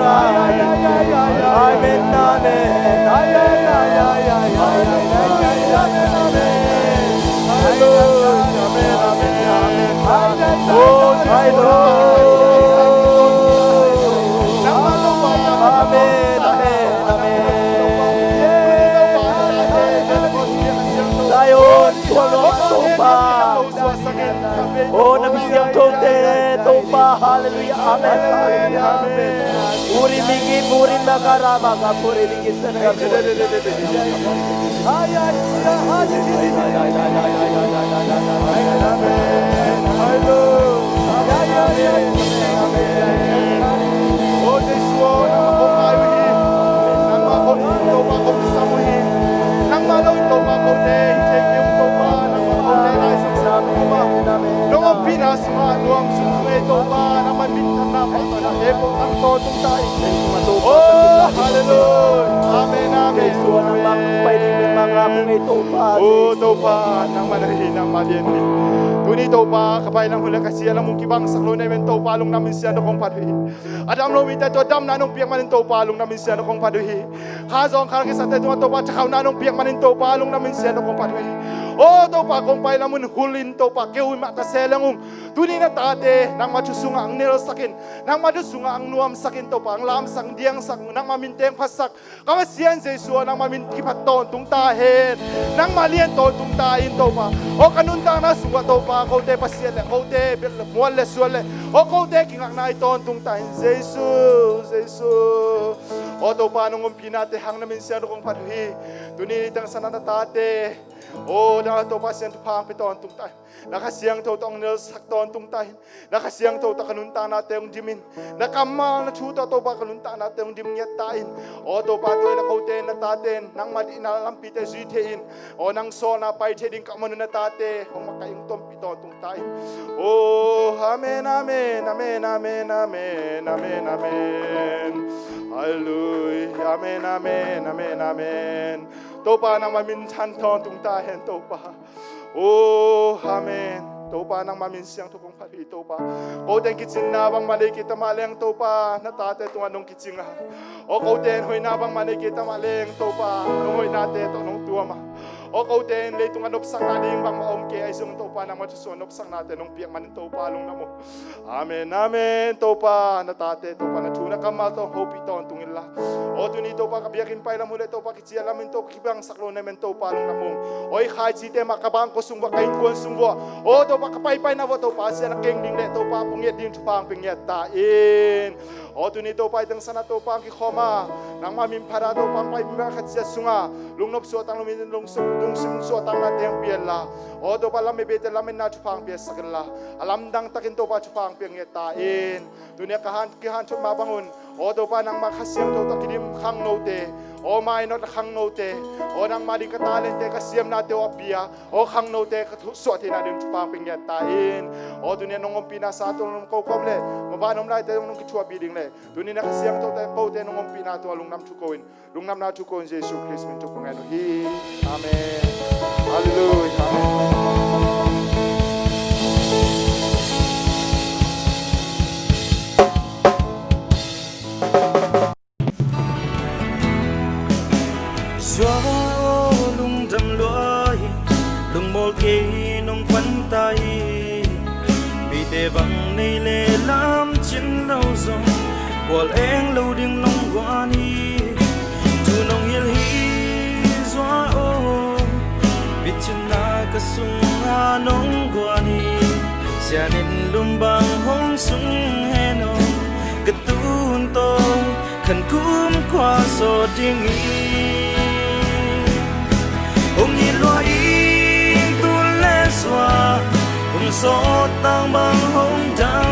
Amen, amen, amen. Amen, amen, amen. Amen, amen. Hallelujah. Amen, amen, amen. Oh, my Lord. Amen, amen, amen. Zion, tuan lua mah Topa. O na misiangthote Topa, halleluiah, amen, halleluiah, amen. Puri miki, puri makarama ka, puri miki sana ka, puri. O Jesu aw, nangmah kong ngai uh hi. Nangmah kong ngai uh hi. Nangmah lo in Topa kote hi thei kei ung Topa, nangmah kote laizang sa Topa. Nong ompihna sungah nuam sung sung ei Topa, nangmah minthanna phattuamna te pawh tang tawntung ta in. Oh, halleluiah. Amen, amen. Jesu nangmah kong pai ding, nangmah kong pai ding Topa. Oh Topa, nangmah na hi, nangmah lian hi. Tuni Topa, ka pai lam hun le ka ciah lam hun kibangsak lo na hi men Topa, lungdam in siangtho kong phat uh hi. A dam lo mite tawh damna nong piak manin Topa, lungdam in siangtho kong phat uh hi. Kha zawng kha kisate tungah Topa, thakhauna nong piak manin Topa, lungdam in siangtho kong phat uh hi. Oh Topa, kong pai lam hun hul in Topa, keu in mah ka se leng ung. Tuni na tate nangmah thu sungah ang nelsak in, nangmah thu sungah ang nuamsak in Topa, ang lamsak, ang diangsak, nangmah min teng phatsak. Ka Pasian Jesu aw, nangmah min kiphat tawntung ta hen. Nangmah lian tawntung ta in Topa. Aw ka nuntakna sungah Topa, kote pasiat le, kote mual le sual le, aw kote kingakna hi tawntung ta in Jesu, Jesu. Aw Topa, nong ompihna te hang na min siangtho kong phat uh hi. Tuni teng sana na tate, aw na Topa siangtho pha ang pia tawntung ta in. Na Kha Siangtho tawh ang nelsak tawntung ta in. Na Kha Siangtho tawh ka nuntakna te hong dim in. Na kammal na thu tawh Topa ka nuntakna te hong dim ngiat ta in. Aw Topa, tua in a kote in na tate in nangmah dihna lampite zui thei in. Aw nang sawlna pai thei ding ka man un na tate hong makaih hong tonpih tawntung ta in. Oh amen, amen, amen, amen, amen, amen, amen. Halleluiah. Amen, amen, amen, amen. Topa nangmah minthan tawntung ta hen Topa. Oh amen. Topa nangmah min siangtho kong phat uh hi Topa. Kote in kicinna bangmah nei kei ta mah leng Topa, na tate tungah nong kicing a. Aw kote in hoihna bangmah nei kei ta mah leng Topa, nong hoihnate tawh nong tuam a. Aw kote in leitungah nopsakna ding bangmah om kei ahi zong Topa, nangmah thu sungah nopsaknate nong piak manin Topa, lungdam uh. Amen, amen. Topa na tate Topa na thu na kammal tawh hong hopih tawntung inla. Aw tuni Topa ka biakinn pai lam uh le Topa, ciah lam in Topa kibangsak lo na hi men Topa, lungdam ung. Aw i khaicite mah ka bangkua sung vuah, ka innkuan sung vuah, aw Topa ka paipaina vuah Topa, sian a keng ding le Topa pung ngiat ding thupha ang pia ngiat ta in. Aw tuni Topa i teng sana Topa ang kikhawm a, nangmah min phat a Topa ang pai mi mah khat ciat sungah lungnop suahtak lo mi lungsim, lungsim suahtakna te ang pia inla. Aw Topa lam i bete lam inna thupha ang piasak inla, a lamdang takin Topa thupha ang pia ngiat ta in. Tuni a ka han, kihanthawn mah bangun, aw Topa nangmah Kha Siangtho tawh kidim khangnote, aw mainawt khangnote, aw nangmah ding ka talente ka siamnate aw a pia, aw khangnote ka suah theihna ding thupha ang pia ngiat ta in. Aw tuni a nong ompihna sa tawh nong kokawm le, mabah nong laite nong kithuahpih ding le, tuni na Kha Siangtho tawh kote nong ompihna tungah lungdam thu ko in, lungdamna thu ko in Jesu Khrist min tawh ka ngen uh hi. Amen. Halleluiah. Amen. Sua aw lungdam lua hi, lungmawl kei nong pan ta hi. Mite bang nei le lam cin lo zong, kual eng lo ding nong guan hi. Thu nong hilh hi zua aw, bicinna ka sungah nong guan hi. Sianin lumbang hong sung hen aw, ka tun tawh khan kumkhua sawt ding hi. Hong hi lua ing tun le sua, hong sawt tang bang hong da